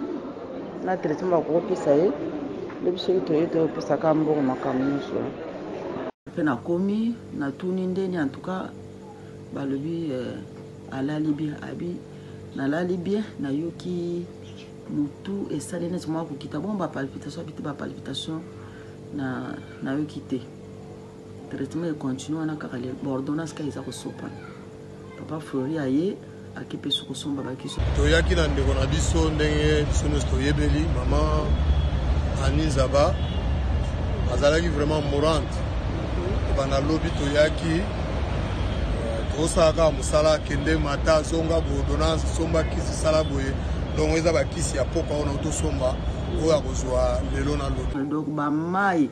na traitement bakokopesa ye lobi soki toye toyopesaka mbongo makambo nyonso. Pe nakomi natuni ndeni en tout cas balobi euh, alali bien abi nalali bien nayoki mutu esali neti mwa kokita bongo bapalpitation abi te bapalpitation na nayoki te traitement econtinue wana kaka baordonnance kaka eza kosopana papa flori aye ake mpe soki kosomba bakiso. Toyaki na ndeko na biso ndenge biso nyonso toyebeli mama Annie Nzaba azalaki vraiment mourante kobanda lobi toyaki euh, tozosala kaka mosala kende mata zonga boye ordonnance somba kisi sala boye dongo eza bakisi ya poka oyo tosomba oyo akozwa lelo na lobi donc bamai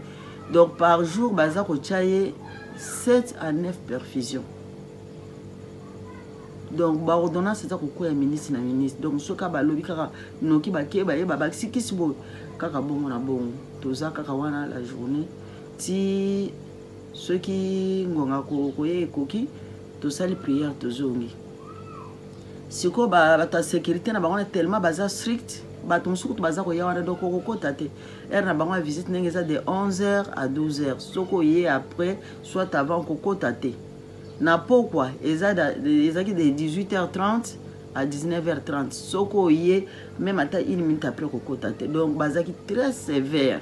donc par jour baza kotya ye 7 à 9 perfusion donc baordonnance eza kokwea ministre na ministre donc soki balobi kaka noki bake baye babakisi kisi boye kaka bongo na bongo toza kaka wana la journée ti soki ngonga koya ekoki tosali prière tozongi sikoyo bato ya sécurité na bango na tellement baza strict bato mosusu kutu baza koya wana donc okokota te heure na bango ya visite ndenge eza de 11 heures à 12 heures soki oye après soit avant okokota te na pokwa ezalaki de 18h30 à 19h30 soki oye meme ata une minute après kokota te donc bazalaki très sévère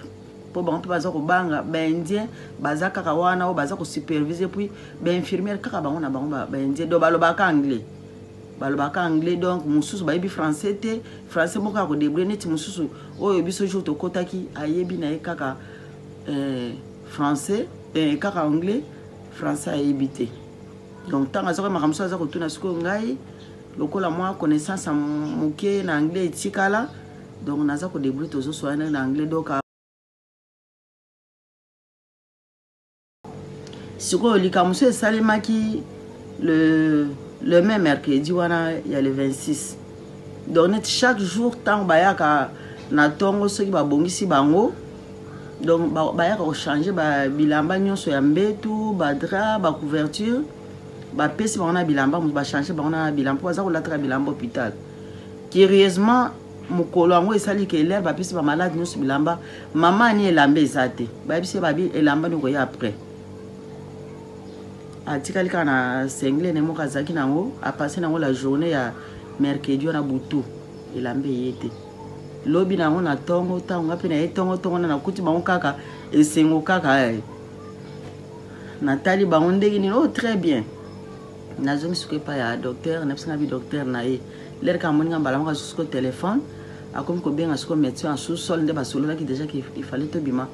mpo bango mpe baza kobanga baindien baza kaka wana oyo baza kosupervise puis bainfirmière kaka bango na bango baindien donc balobaka anglais balobaka anglais donc mosusu bayebi français te français moko ya kodebrouille neti mosusu oyo biso jour tokotaki ayebi na ye kaka eh, français eh, kaka anglais français ayebi te donc ntango azaka makambo mosusu aza kotuna sikoyo ngai lokola mwa connaissance ya moke na anglais etikala donc naza kodebrouille tozoswana na anglais donc sikoyo likambo mosusu esalemaki le, le même mercredi wana ya le 26 donc neti chaque jour ntango bayaka na ntongo soki babongisi bango donc bayaka kochange bilamba nyonso ya mbetu badra bacouverture bapesi bango na bilamba moto bachange bango na bilamba mpo baza kolataka bilamba hôpital curieusement mokolo yango esali ke lere bapesi bamalade nyonso bilamba mama ani elamba eza te bayebisi ye babi elamba nini koya après atikali kaka na sengle ne moko azalaki nango apase nango la journée ya mercredi wana butu elamba eye te lobi na yango na ntongo ntango nga mpe na ye ntongo ntongo na nakuti bango kaka esengo kaka eh. natali bango ndenge nini oh très bien Nazongi sikoyo epai ya docteur, nayebisi nga bi docteur na ye lere kaka amoni nga mbala moko azwi sikoyo telefone, akomi kobenga sikoyo médecin ya sous sol nde basololaki déjà ke il fallait tobima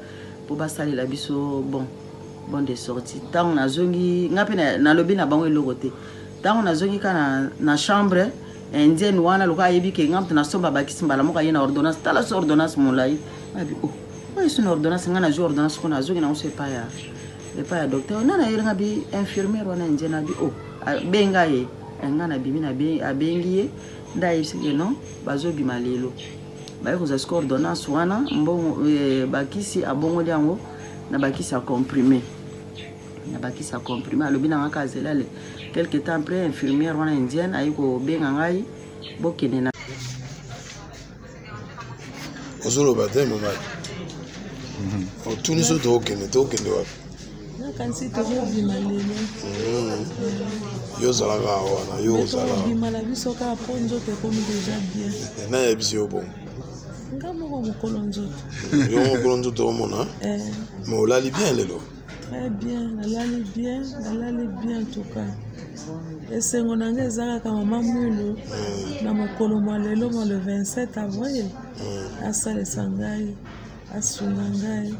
mpo basalela biso bon bon de sortie. Ntango nazongi nga mpe nalobi na bango eloko te. Ntango nazongi ka na, na chambre indienne wana, lokola ayebi ke nga moto nasomba bakisi, mbala moko aye na ordonnance. Tala so ordonnance molai, abi o oh, oyo so na ordonnance. Nga nazwi ordonnance kuna, nazongi nango so epai ya epai ya docteur nani ayeli nga bi infirmière wana indienne, abi o oh, abenga ye. Nga nabimi, abengi ye nde ayebisi ke non, bazobima lelo, baye kozwa siko ordonnance wana, mbongo eh, bakisi abongoli yango na bakisi ya comprime, na bakisi ya comprime. Alobi na nga kaka azela le quelque temps après, infirmière wana indienne aye kobenga ngai, bokende na Ozoloba te, mobali otuni so tokokende, tokokende wapi? Nakanisi tozobima lelo. Yo ozalaka wana, yo ozala. Tobima na biso kaka mpo nzoto ekomi deja bien. Nayebisi yo bongo. Nga moko mokolo nzoto. Yo mokolo nzoto omona. Mais olali bien lelo? Très bien, nalali bien, nalali bien en tout cas. Esengo na ngai eza kaka mama Mwilu na mokolo mwa lelo mwa le 27 avril asalisa ngai, asunga ngai,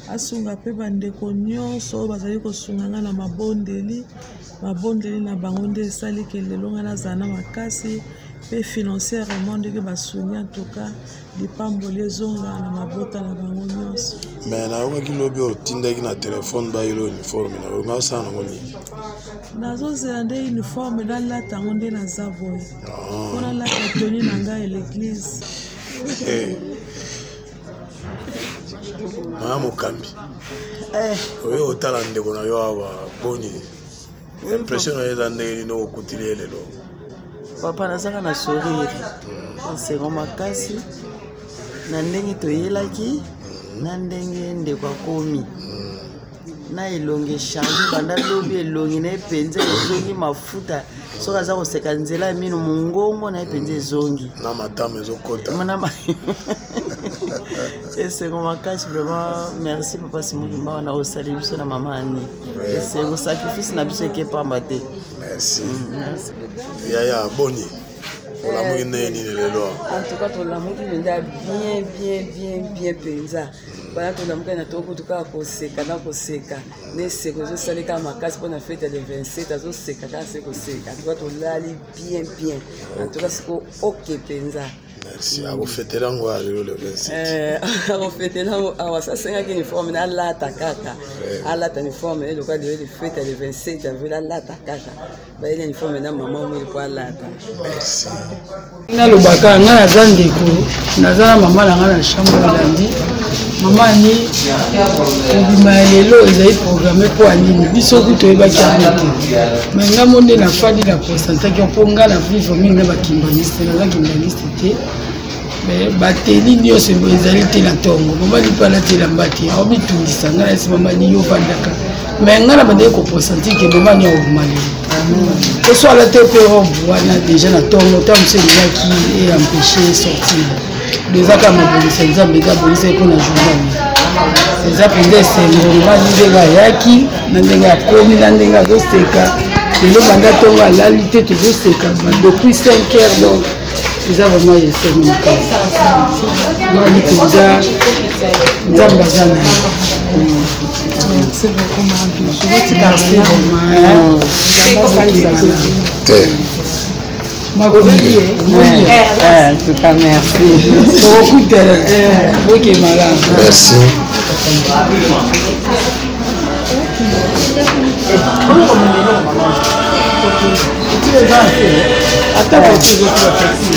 asunga mpe bandeko nyonso oyo bazali kosunga ngai na mabondeli. Mabondeli na bango nde esali ke lelo ngai nazala na makasi mpe financièrement ndenge basungi, en tout cas lipamboli ezonga na mabota na bango nyonso. Me nayokaki lobi otindaki na telefone bayelo uniforme na yo, nga osala nango nini? Nazozela nde uniforme nalata yango, nde naza boye mpo nalata teni na ngai ya l'église. Mama mokambi, oyo otala ndeko na yo awa, boni impression na yo eza ndenge nini okutili ye lelo? Papa, nazaka na sourire, esengo makasi na ndenge toyelaki, na ndenge ndeko akomi na elongi echange banda lobi. Elongi na ye mpenza ezongi mafuta, soki aza koseka nzela ya mino, mongongo na ye mpenza ezongi. Na matama ezokota. Esengo makasi vraiment. Merci papa Simon Kimbangu na osali biso na mama Ani. Esengo, sacrifice na biso eke pamba te. Merci. Yaya, boni olamuki ndenge nini lelo? En tout cas tolamuki mpenza bien, bien, bien, bien mpenza. Bana tolamuki na tokutu kaka koseka na koseka, na eseko ezosali kaka makasi mpo na fete ya le 27, azoseka kaka se koseka. En tout cas tolali bien, bien en tout cas, siko oke mpenza. Merci. Akofetela yango ya lelo le 27? Akofetela yango awa. Sasengaki uniforme nalata kaka, alata uniforme eloka lelo le fete ya le 27 avril, alata kaka, bayeli uniforme na mama mwili mpo alata. Merci. Nalobaka ngai naza ndeko, naza na mama na ngai na chambre elandi mama ni. Kobima ya lelo ezali programme mpo ya nini? Biso ku toyebaki yango te, me ngai mo nde nafandi na consentaki mpo ngai na vivre mingi na bakimbaniste, naza kimbaniste te, me bateli nyonso ezali te na ntongo. Mama lipa alati elamba te, aomitungisa. Ngai nayesi mama ni yo vandaka, me ngai na bandaki kopresenti ke mama ni akobima lelo poso alati mpe robe wana deja na ntongo. Ntango mosu elingaki eempêche sortir, eza kaka mabongisa Nzambe eza abongisa ye mpona journal. Eza mpenza esengo, mobali ndenge ayaki, na ndenge akomi, na ndenge azoseka lelo. Banda ntongo alali te, tozoseka depuis 5 heures, donc eza vraiment esengo makasi. Mali mpenza Nzambe aza na ye. Merci beaucoup, ma Bijou. Merci vraiment. Te. En tout cas, merci. Okutana oke malamu. Merci. Ata voiture ezotuka taxi.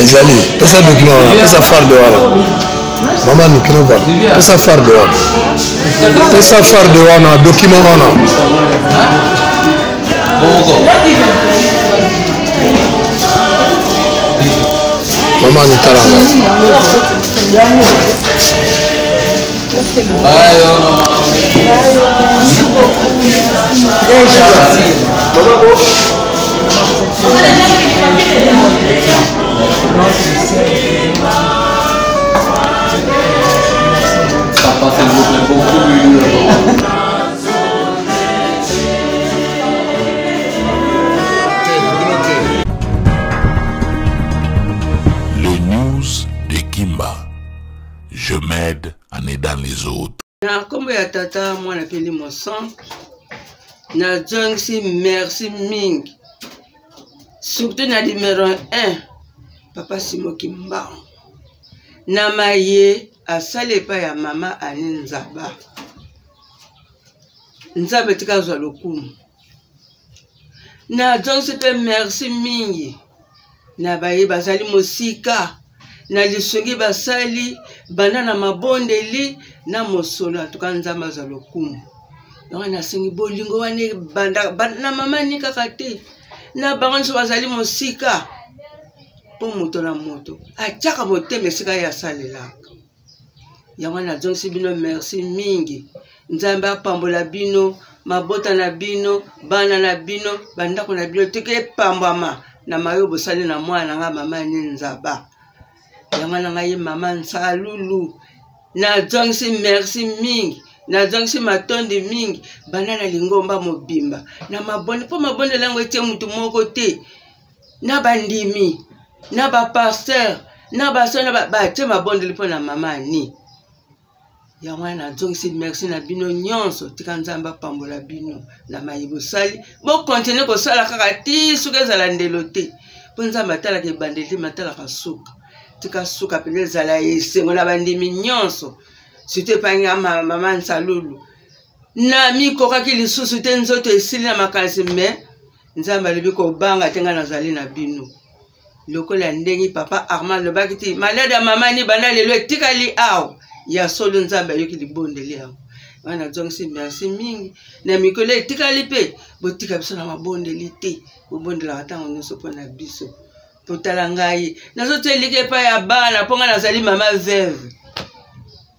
Ezali pesa document wana, pesa farde wana, mama nikino vala, pesa farde wana, pesa farde wana, document wana. Mama nitala ngai. Papa, s'il vous plaît, beaucoup mieux. Les news de Kimba. Je m'aide en aidant les autres. Na nkombo ya tata mwana mpe elimo santu nazongisi merci mingi surtout na numero 1 papa simo kimbangu na maye asali epai ya mama ani nzaba nzambe tika azwa lokumu nazongisi mpe merci mingi na baye bazali mosika na lisungi basali banda na mabondeli na mosolo antuka nzambe azwa lokumu yango nasengi bolingo wana ebanda na mama ni kaka te na bango nyonso bazali mosika mpo moto na moto atiaka motema esika ye asalelaka yango nazongisi bino merci mingi nzambe apambola bino mabota na bino bana na bino bandako na bino teke epambwama na mayo bosali na mwana na ngai mama ni nzaba yango na ngai ye mama nsalulu nazongisi merci mingi nazongisi matondi mingi banda na lingomba mobimba na mabonde mpo mabondela yango etie motu moko te na bandimi na bapaster na basona batie mabondeli mpo na mama ani yango wana nazongisi merci na bino nyonso tika nzambe apambola bino na maye bosali bokontinue kosala kaka ti soki ezala ndelo te mpo nzambe atalaka ebandeli te matalaka suka tika suka mpenza ezala esengo na bandimi nyonso surtout epai nga mama nsalulu namikokaki lisusu te nzoto esili na makanisi me nzambe alobi kobanga te ngai nazali na bino lokola ndenge papa armand alobaki ti malade ya mama ni banda lelo etikali awa ya solo nzambe ayoki libondeli yango wana nazongisi merci mingi na mikolo etikali mpe botika biso na mabondeli te bobondelaka ntango nyonso mpo na biso totala ngai nazotia elika epai ya bana mpo ngai nazali mama veuve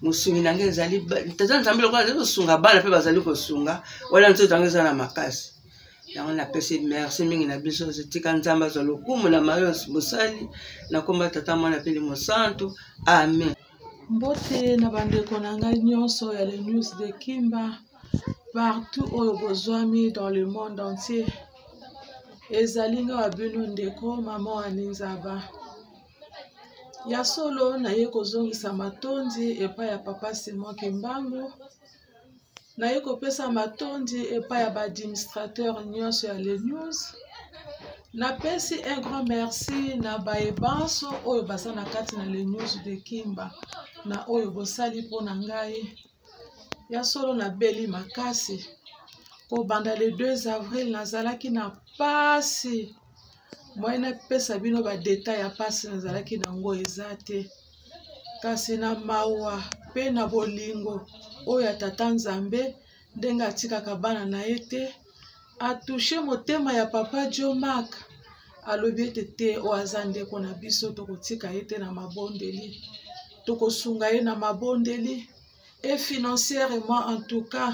mosungi na ngai ezali tata nzambe lokola azali kosunga bana mpe bazali kosunga wana nzoto yango eza na makasi yango napesi merci mingi na biso tika nzambe azwa lokumu na mayo mosali na nkombo tata mwana mpe limosantu amen mbote na bandeko na ngai nyonso ya le news de kimba partout oyo bozwami dans le monde entier ezali nga wa bino ndeko mama ani nzaba ya solo naye kozongisa matondi epai ya papa simon kimbangu Naye kopesa matondi epai ya ba administrateur nyonso ya Le News. Napesi un grand merci na baye banso oyo baza na kati na Le News de Kimba na oyo bosali mpo na ngai. Ya solo nabeli makasi kobanda le 2 avril nazalaki na pasi moyen napesa bino ba detail ya pasi nazalaki na yango eza te. kasi na mawa mpe na bolingo oyo ya tata nzambe ndenge atikaka bana na ye te atouche motema ya papa jo mark alobi ete te oyo aza ndeko na biso tokotika ye te na mabondeli tokosunga ye na mabondeli et financièrement en tout cas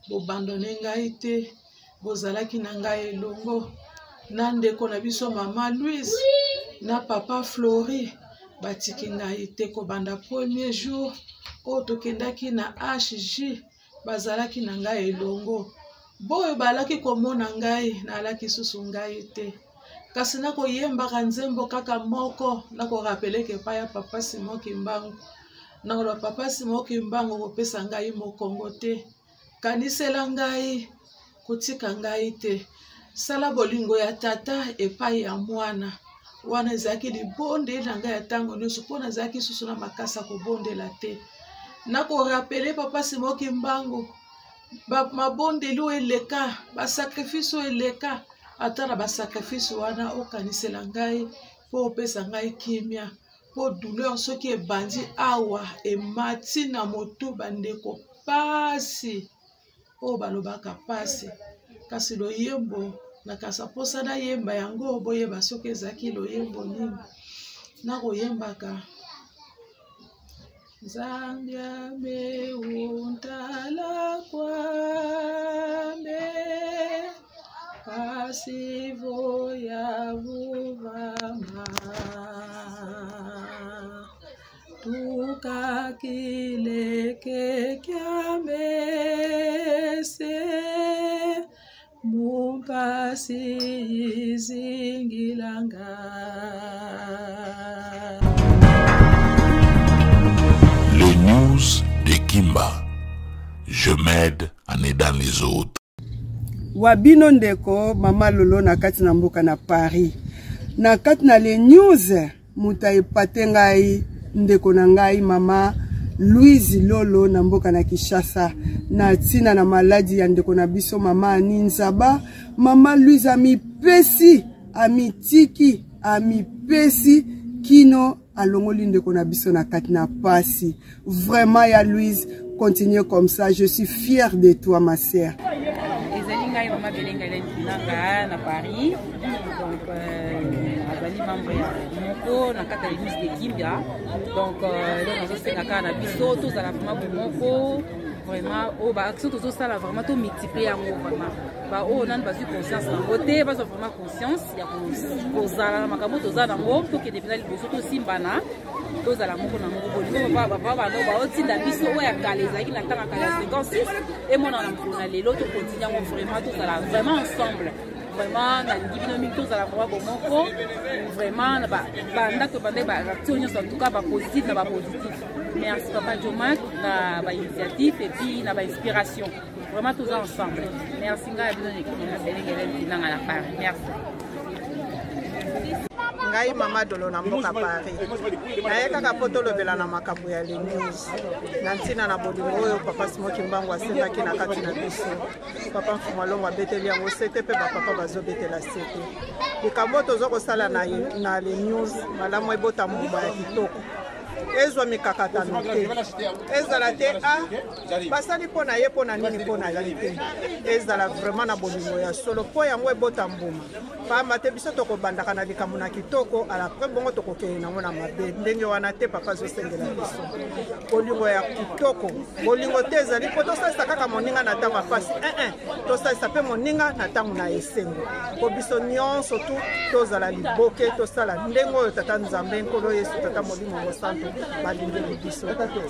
bobandone ngai te bozalaki na ngai elongo na ndeko na biso mama louise na papa flori batiki ngai te kobanda premier jour oyo tokendaki na hg bazalaki na ngai elongo boyo balaki komona ngai nalaki susu ngai te kasi nakoyembaka nzembo kaka moko nakorapeleke epai ya papa simon kimbangu nakoloba papa simon kimbangu kopesa ngai mokongo te kanisela ngai kotika ngai te sala bolingo ya tata epai ya mwana wana ezalaki libondeli na ngai ya ntango nyonso mpo nazalaki susu na makasi ya kobondela te nakorapele papa simo kimbangu mabondeli oyo eleka basakrifise oyo eleka ata na basakrifise wana okanisela ngai mpo opesa ngai kimia mpo douleur soki ebandi awa emati na motu bandeko pasi oyo balobaka pasi kasi loyembo nakasa mposa nayemba yango boyeba soki ezalaki loyembo nini nakoyembaka nzambe ameuntala kwame. Masivo ya vuvama tukakileke kya mese mumpasi izingilanga. Les news de Kimba. Je m'aide en aidant les autres. Wa bino ndeko mama lolo na kati na mboka na Paris na kati na les news moto aepate ngai ndeko na ngai mama Louise Lolo na mboka na Kinshasa na ntina na maladi ya ndeko na biso mama Annie Nzaba. Mama Louise amipesi, amitiki, amipesi kino alongoli ndeko na biso na kati na pasi. Vraiment ya Louise, continue comme ça, je suis fière de toi ma sœur. Ezali ngai mama Belenga Hélène Kinanga na Paris. Donc euh, azali membre ya moko na kati ya l'église de Kimbia. Donc euh, eloko nazosenga kaka na biso tozala vraiment bomoko vraiment oyo ba action tozosala vraiment to multiplier yango vraiment baoyo nanu bazwi conscience nango te bazwa vraiment conscience ya kozala na makambo toza nango tokende mpenza liboso tosimbana tozala moko na moko bolingo papa bano baotinda biso oyo ya kala ezalaki na ntango kala ya 56 emonana na mokolo na lelo tokontinue yango vraiment tozala vraiment ensemble vraiment nalingi bino mingi tozala vraiment bomoko vraiment banda tobandaki baaction nyonso en tout cas bapositif na bapositif merci papa jomak na bainitiative et puis na bainspiration vraiment toza ensemble merci ngai ya bino belengele nanga na paris merci. Ngai mama dolo na mboka Paris, naye kaka mpo tolobela na makambo ya le news na ntina na bolingo oyo papa Simon Kimbangu asengaki na kati na biso. Papa Mfumu Alongo abeteli yango sete mpe bapapa bazobetela sete. Likambo oyo toza kosala na, na le news malamu ebota mbuma ya kitoko, ezwa mikakatano te, ezala te a ah, basali mpo na ye mpo na nini mpo na ye te, ezala vraiment na bolingo ya solo mpo yango ebota mbuma. Pamba te biso tokobandaka na likambo na kitoko, alapres bongo tokokende nango na mabe. Ndenge wana te papa azosengela biso bolingo ya kitoko. Bolingo te ezali mpo tosalisa kaka moninga na ntango ya mpasi, eh, eh. Tosalisa mpe moninga na ntango na esengo, mpo biso nyonso tu tozala liboke, tosala ndenge oyo Tata Nzambe, Nkolo Yesu, Tata Molimo Mosantu balingeli biso.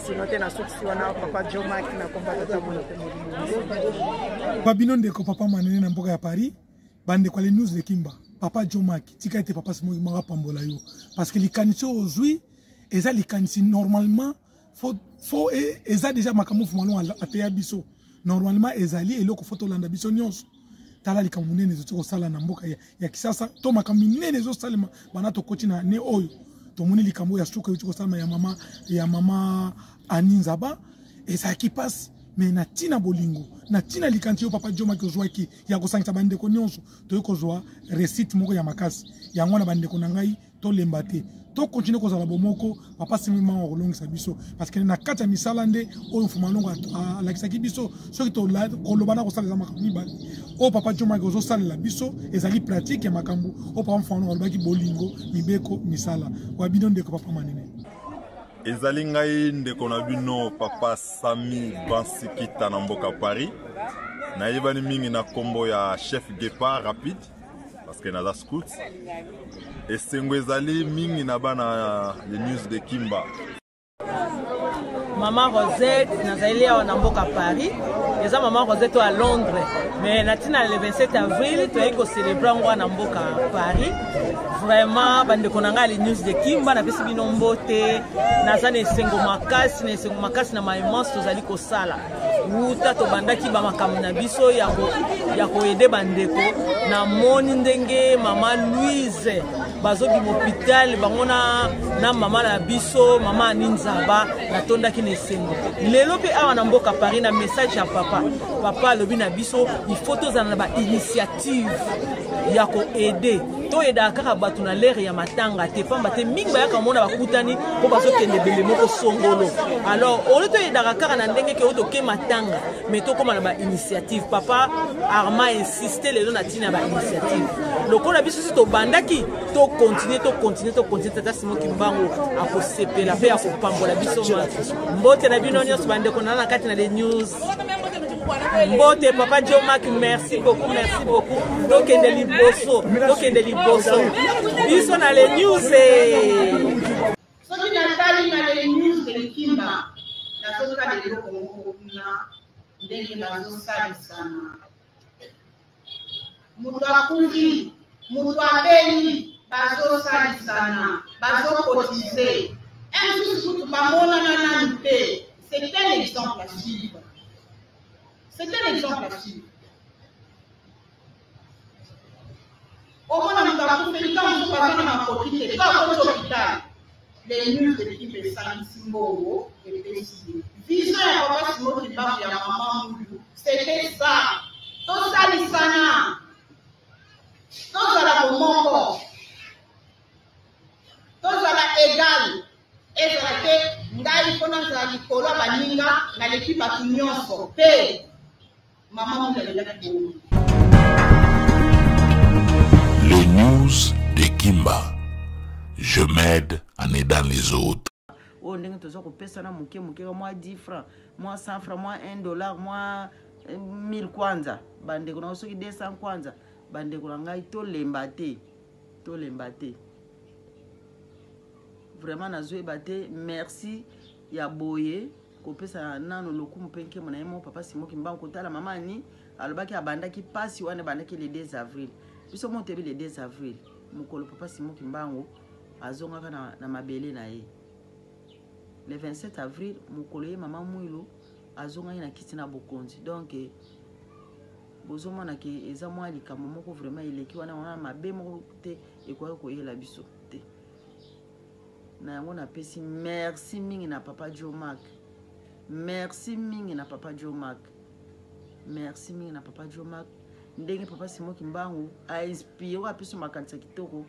Sino te nasukisi wana papa Jomak na komba Tata Mwana mpe Molimo Mosantu. Babino ndeko papa Manene na mboka ya Paris. Bandeko ya news de Kimba, papa Joe Mark, tika ete papa Simon Kimbangu apambola yo parce que likanisi oyo ozwi eza likanisi normalement faut, faut e, eza déjà makambo Mfumu Alongo ateya biso normalement ezali eloko faut tolanda biso nyonso. Tala likambo monene ezoti kosala na mboka ya, ya Kisasa to makambo minene ezosalema banda tokoti na ne oyo tomoni likambo ya suka euti kosalema ya mama ya mama Annie Nzaba ezalaki mpasi me na ntina bolingo na ntina likanisi oyo papa Jomaki ozwaki ya kosangisa bandeko nyonso toyei kozwa recite moko ya makasi yango wana. Bandeko na ngai, tolemba te, tokontinue kozala bomoko. Papa Simon Kimbangu akolongisa biso parce que na kati ya misala nde oyo Mfumu Alongo alakisaki biso soki koloba na kosala eza makambo mibale. Oyo papa Jomaki ozosalela biso ezali pratique ya makambo oyo papa Mfumu Alongo alobaki: bolingo, mibeko, misala. Wa bino ndeko papa Manene. Ezali ngai ndeko na bino papa Sami Bansikita na mboka Paris. Nayebani mingi na kombo ya chef Guépard rapide parce que naza scout. Esengo ezali mingi na bana les news de Kimba. Mama Rosette, nazali awa na mboka Paris. Eza mama Rosette oyo ya Londres, mais na ntina le 27 avril toyei kocelebre yango wana na mboka Paris. Vraiment bandeko na ngai ya news de Kimba, napesi bino mbote. Naza na esengo makasi, na esengo makasi na maimance tozali kosala wuta tobandaki bamakambo na biso ya koyede bandeko. Namoni ndenge mama Louise bazobima hôpital bango na, na mama na biso mama Ani Nzaba, natondaki na esengo. Lelo mpe awa na mboka Paris na message ya papa, papa alobi na biso il faut tozala na bainitiative ya koaide. Toyedaka kaka bato na lere ya matanga te, pamba te mingi bayaka mona bakutani mpo bazokende ebembe moko songolo. Alors oyo toyedaka kaka na ndenge ke oyo toke matanga, mais tokóma na bainitiative. Papa Arma insiste lelo na ntina ya bainitiative. Lokola biso si tobandaki, tokontinue, tokontinue, tokontinue. Tata Simon Kimbangu akosepela mpe akopambola biso. Mbote na bino nyonso bandeko na na kati na les news. Mbote papa Joe Mac, merci beaucoup, merci beaucoup. Tokende liboso, tokende liboso. Biso na les news. Eh. Soki natali na les news de Kimba, nazotala eloko moko kuna ndenge bazosalisana. Moto akufi, moto abeli, bazosalisana, bazokotize. Un mosusu kutu bamonana nanu te. C'est un exemple à suivre. C'est un exemple à suivre. Omona moto akufeli ntango mosusu aza na makoki te, to akoti hôpital. Les news de Kimba esangisi mbongo epesi ye. Vision ya papa Simon Kimbangu ya mama Mulu, c'était ça. Tosalisana, tozala bomoko, tozala egal. Ezala te ngai mpo nazala likolo ya baninga, naleki bato nyonso te. Mama Mulu alelaki bongo. Les news de Kimba. Je m'aide en aidant les autres. Oyo ndenge toza kopesana moke moke, mwa 10 francs, mwa 100 francs, mwa 1 dollar, mwa 1000 kwanza, bandeko na soki 200 kwanza, bandeko na ngai, tolemba te, tolemba te. Vraiment nazoyeba te, merci ya boye kopesa nano lokumu mpe nkembo na ye moko papa Simon Kimbangu. Kotala mama Ani alobaki abandaki pasi wana ebandaki le 2 avril. Biso moko toyebi le 2 avril mokolo papa Simon Kimbangu azongaka na mabele na ye. Le 27 avril mokolo ye mama Mwilu azongaki na kiti na bokonzi. Donc bozomona ke eza mwa likambo moko vraiment eleki wana, wana mabe moko te ekoki koyela biso te. Na yango napesi merci mingi na papa Joe Mac, merci mingi na papa Joe Mac, merci mingi na papa Joe Mac, ndenge papa Simon Kimbangu ainspire oyo apesi makanisi ya kitoko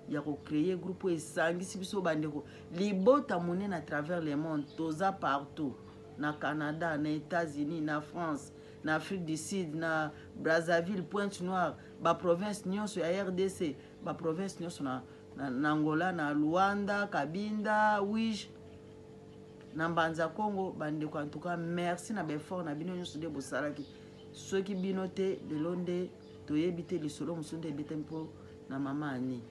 ya kocreye groupe oyo esangisi biso bandeko libota monene à travers le monde. Toza partout, na Canada, na États-Unis, na France, na Afrique du Sud, na Brazzaville, Pointe Noire, baprovince nyonso ya RDC, baprovince nyonso na Angola, na Luanda, Kabinda, Wige, na Mbanza Congo. Bandeko, en tout cas merci na baeffort na bino nyonso nde bosalaki. Soki bino te, lelo nde toyebi te lisolo mosusu nde ebetami mpo na mama Ani.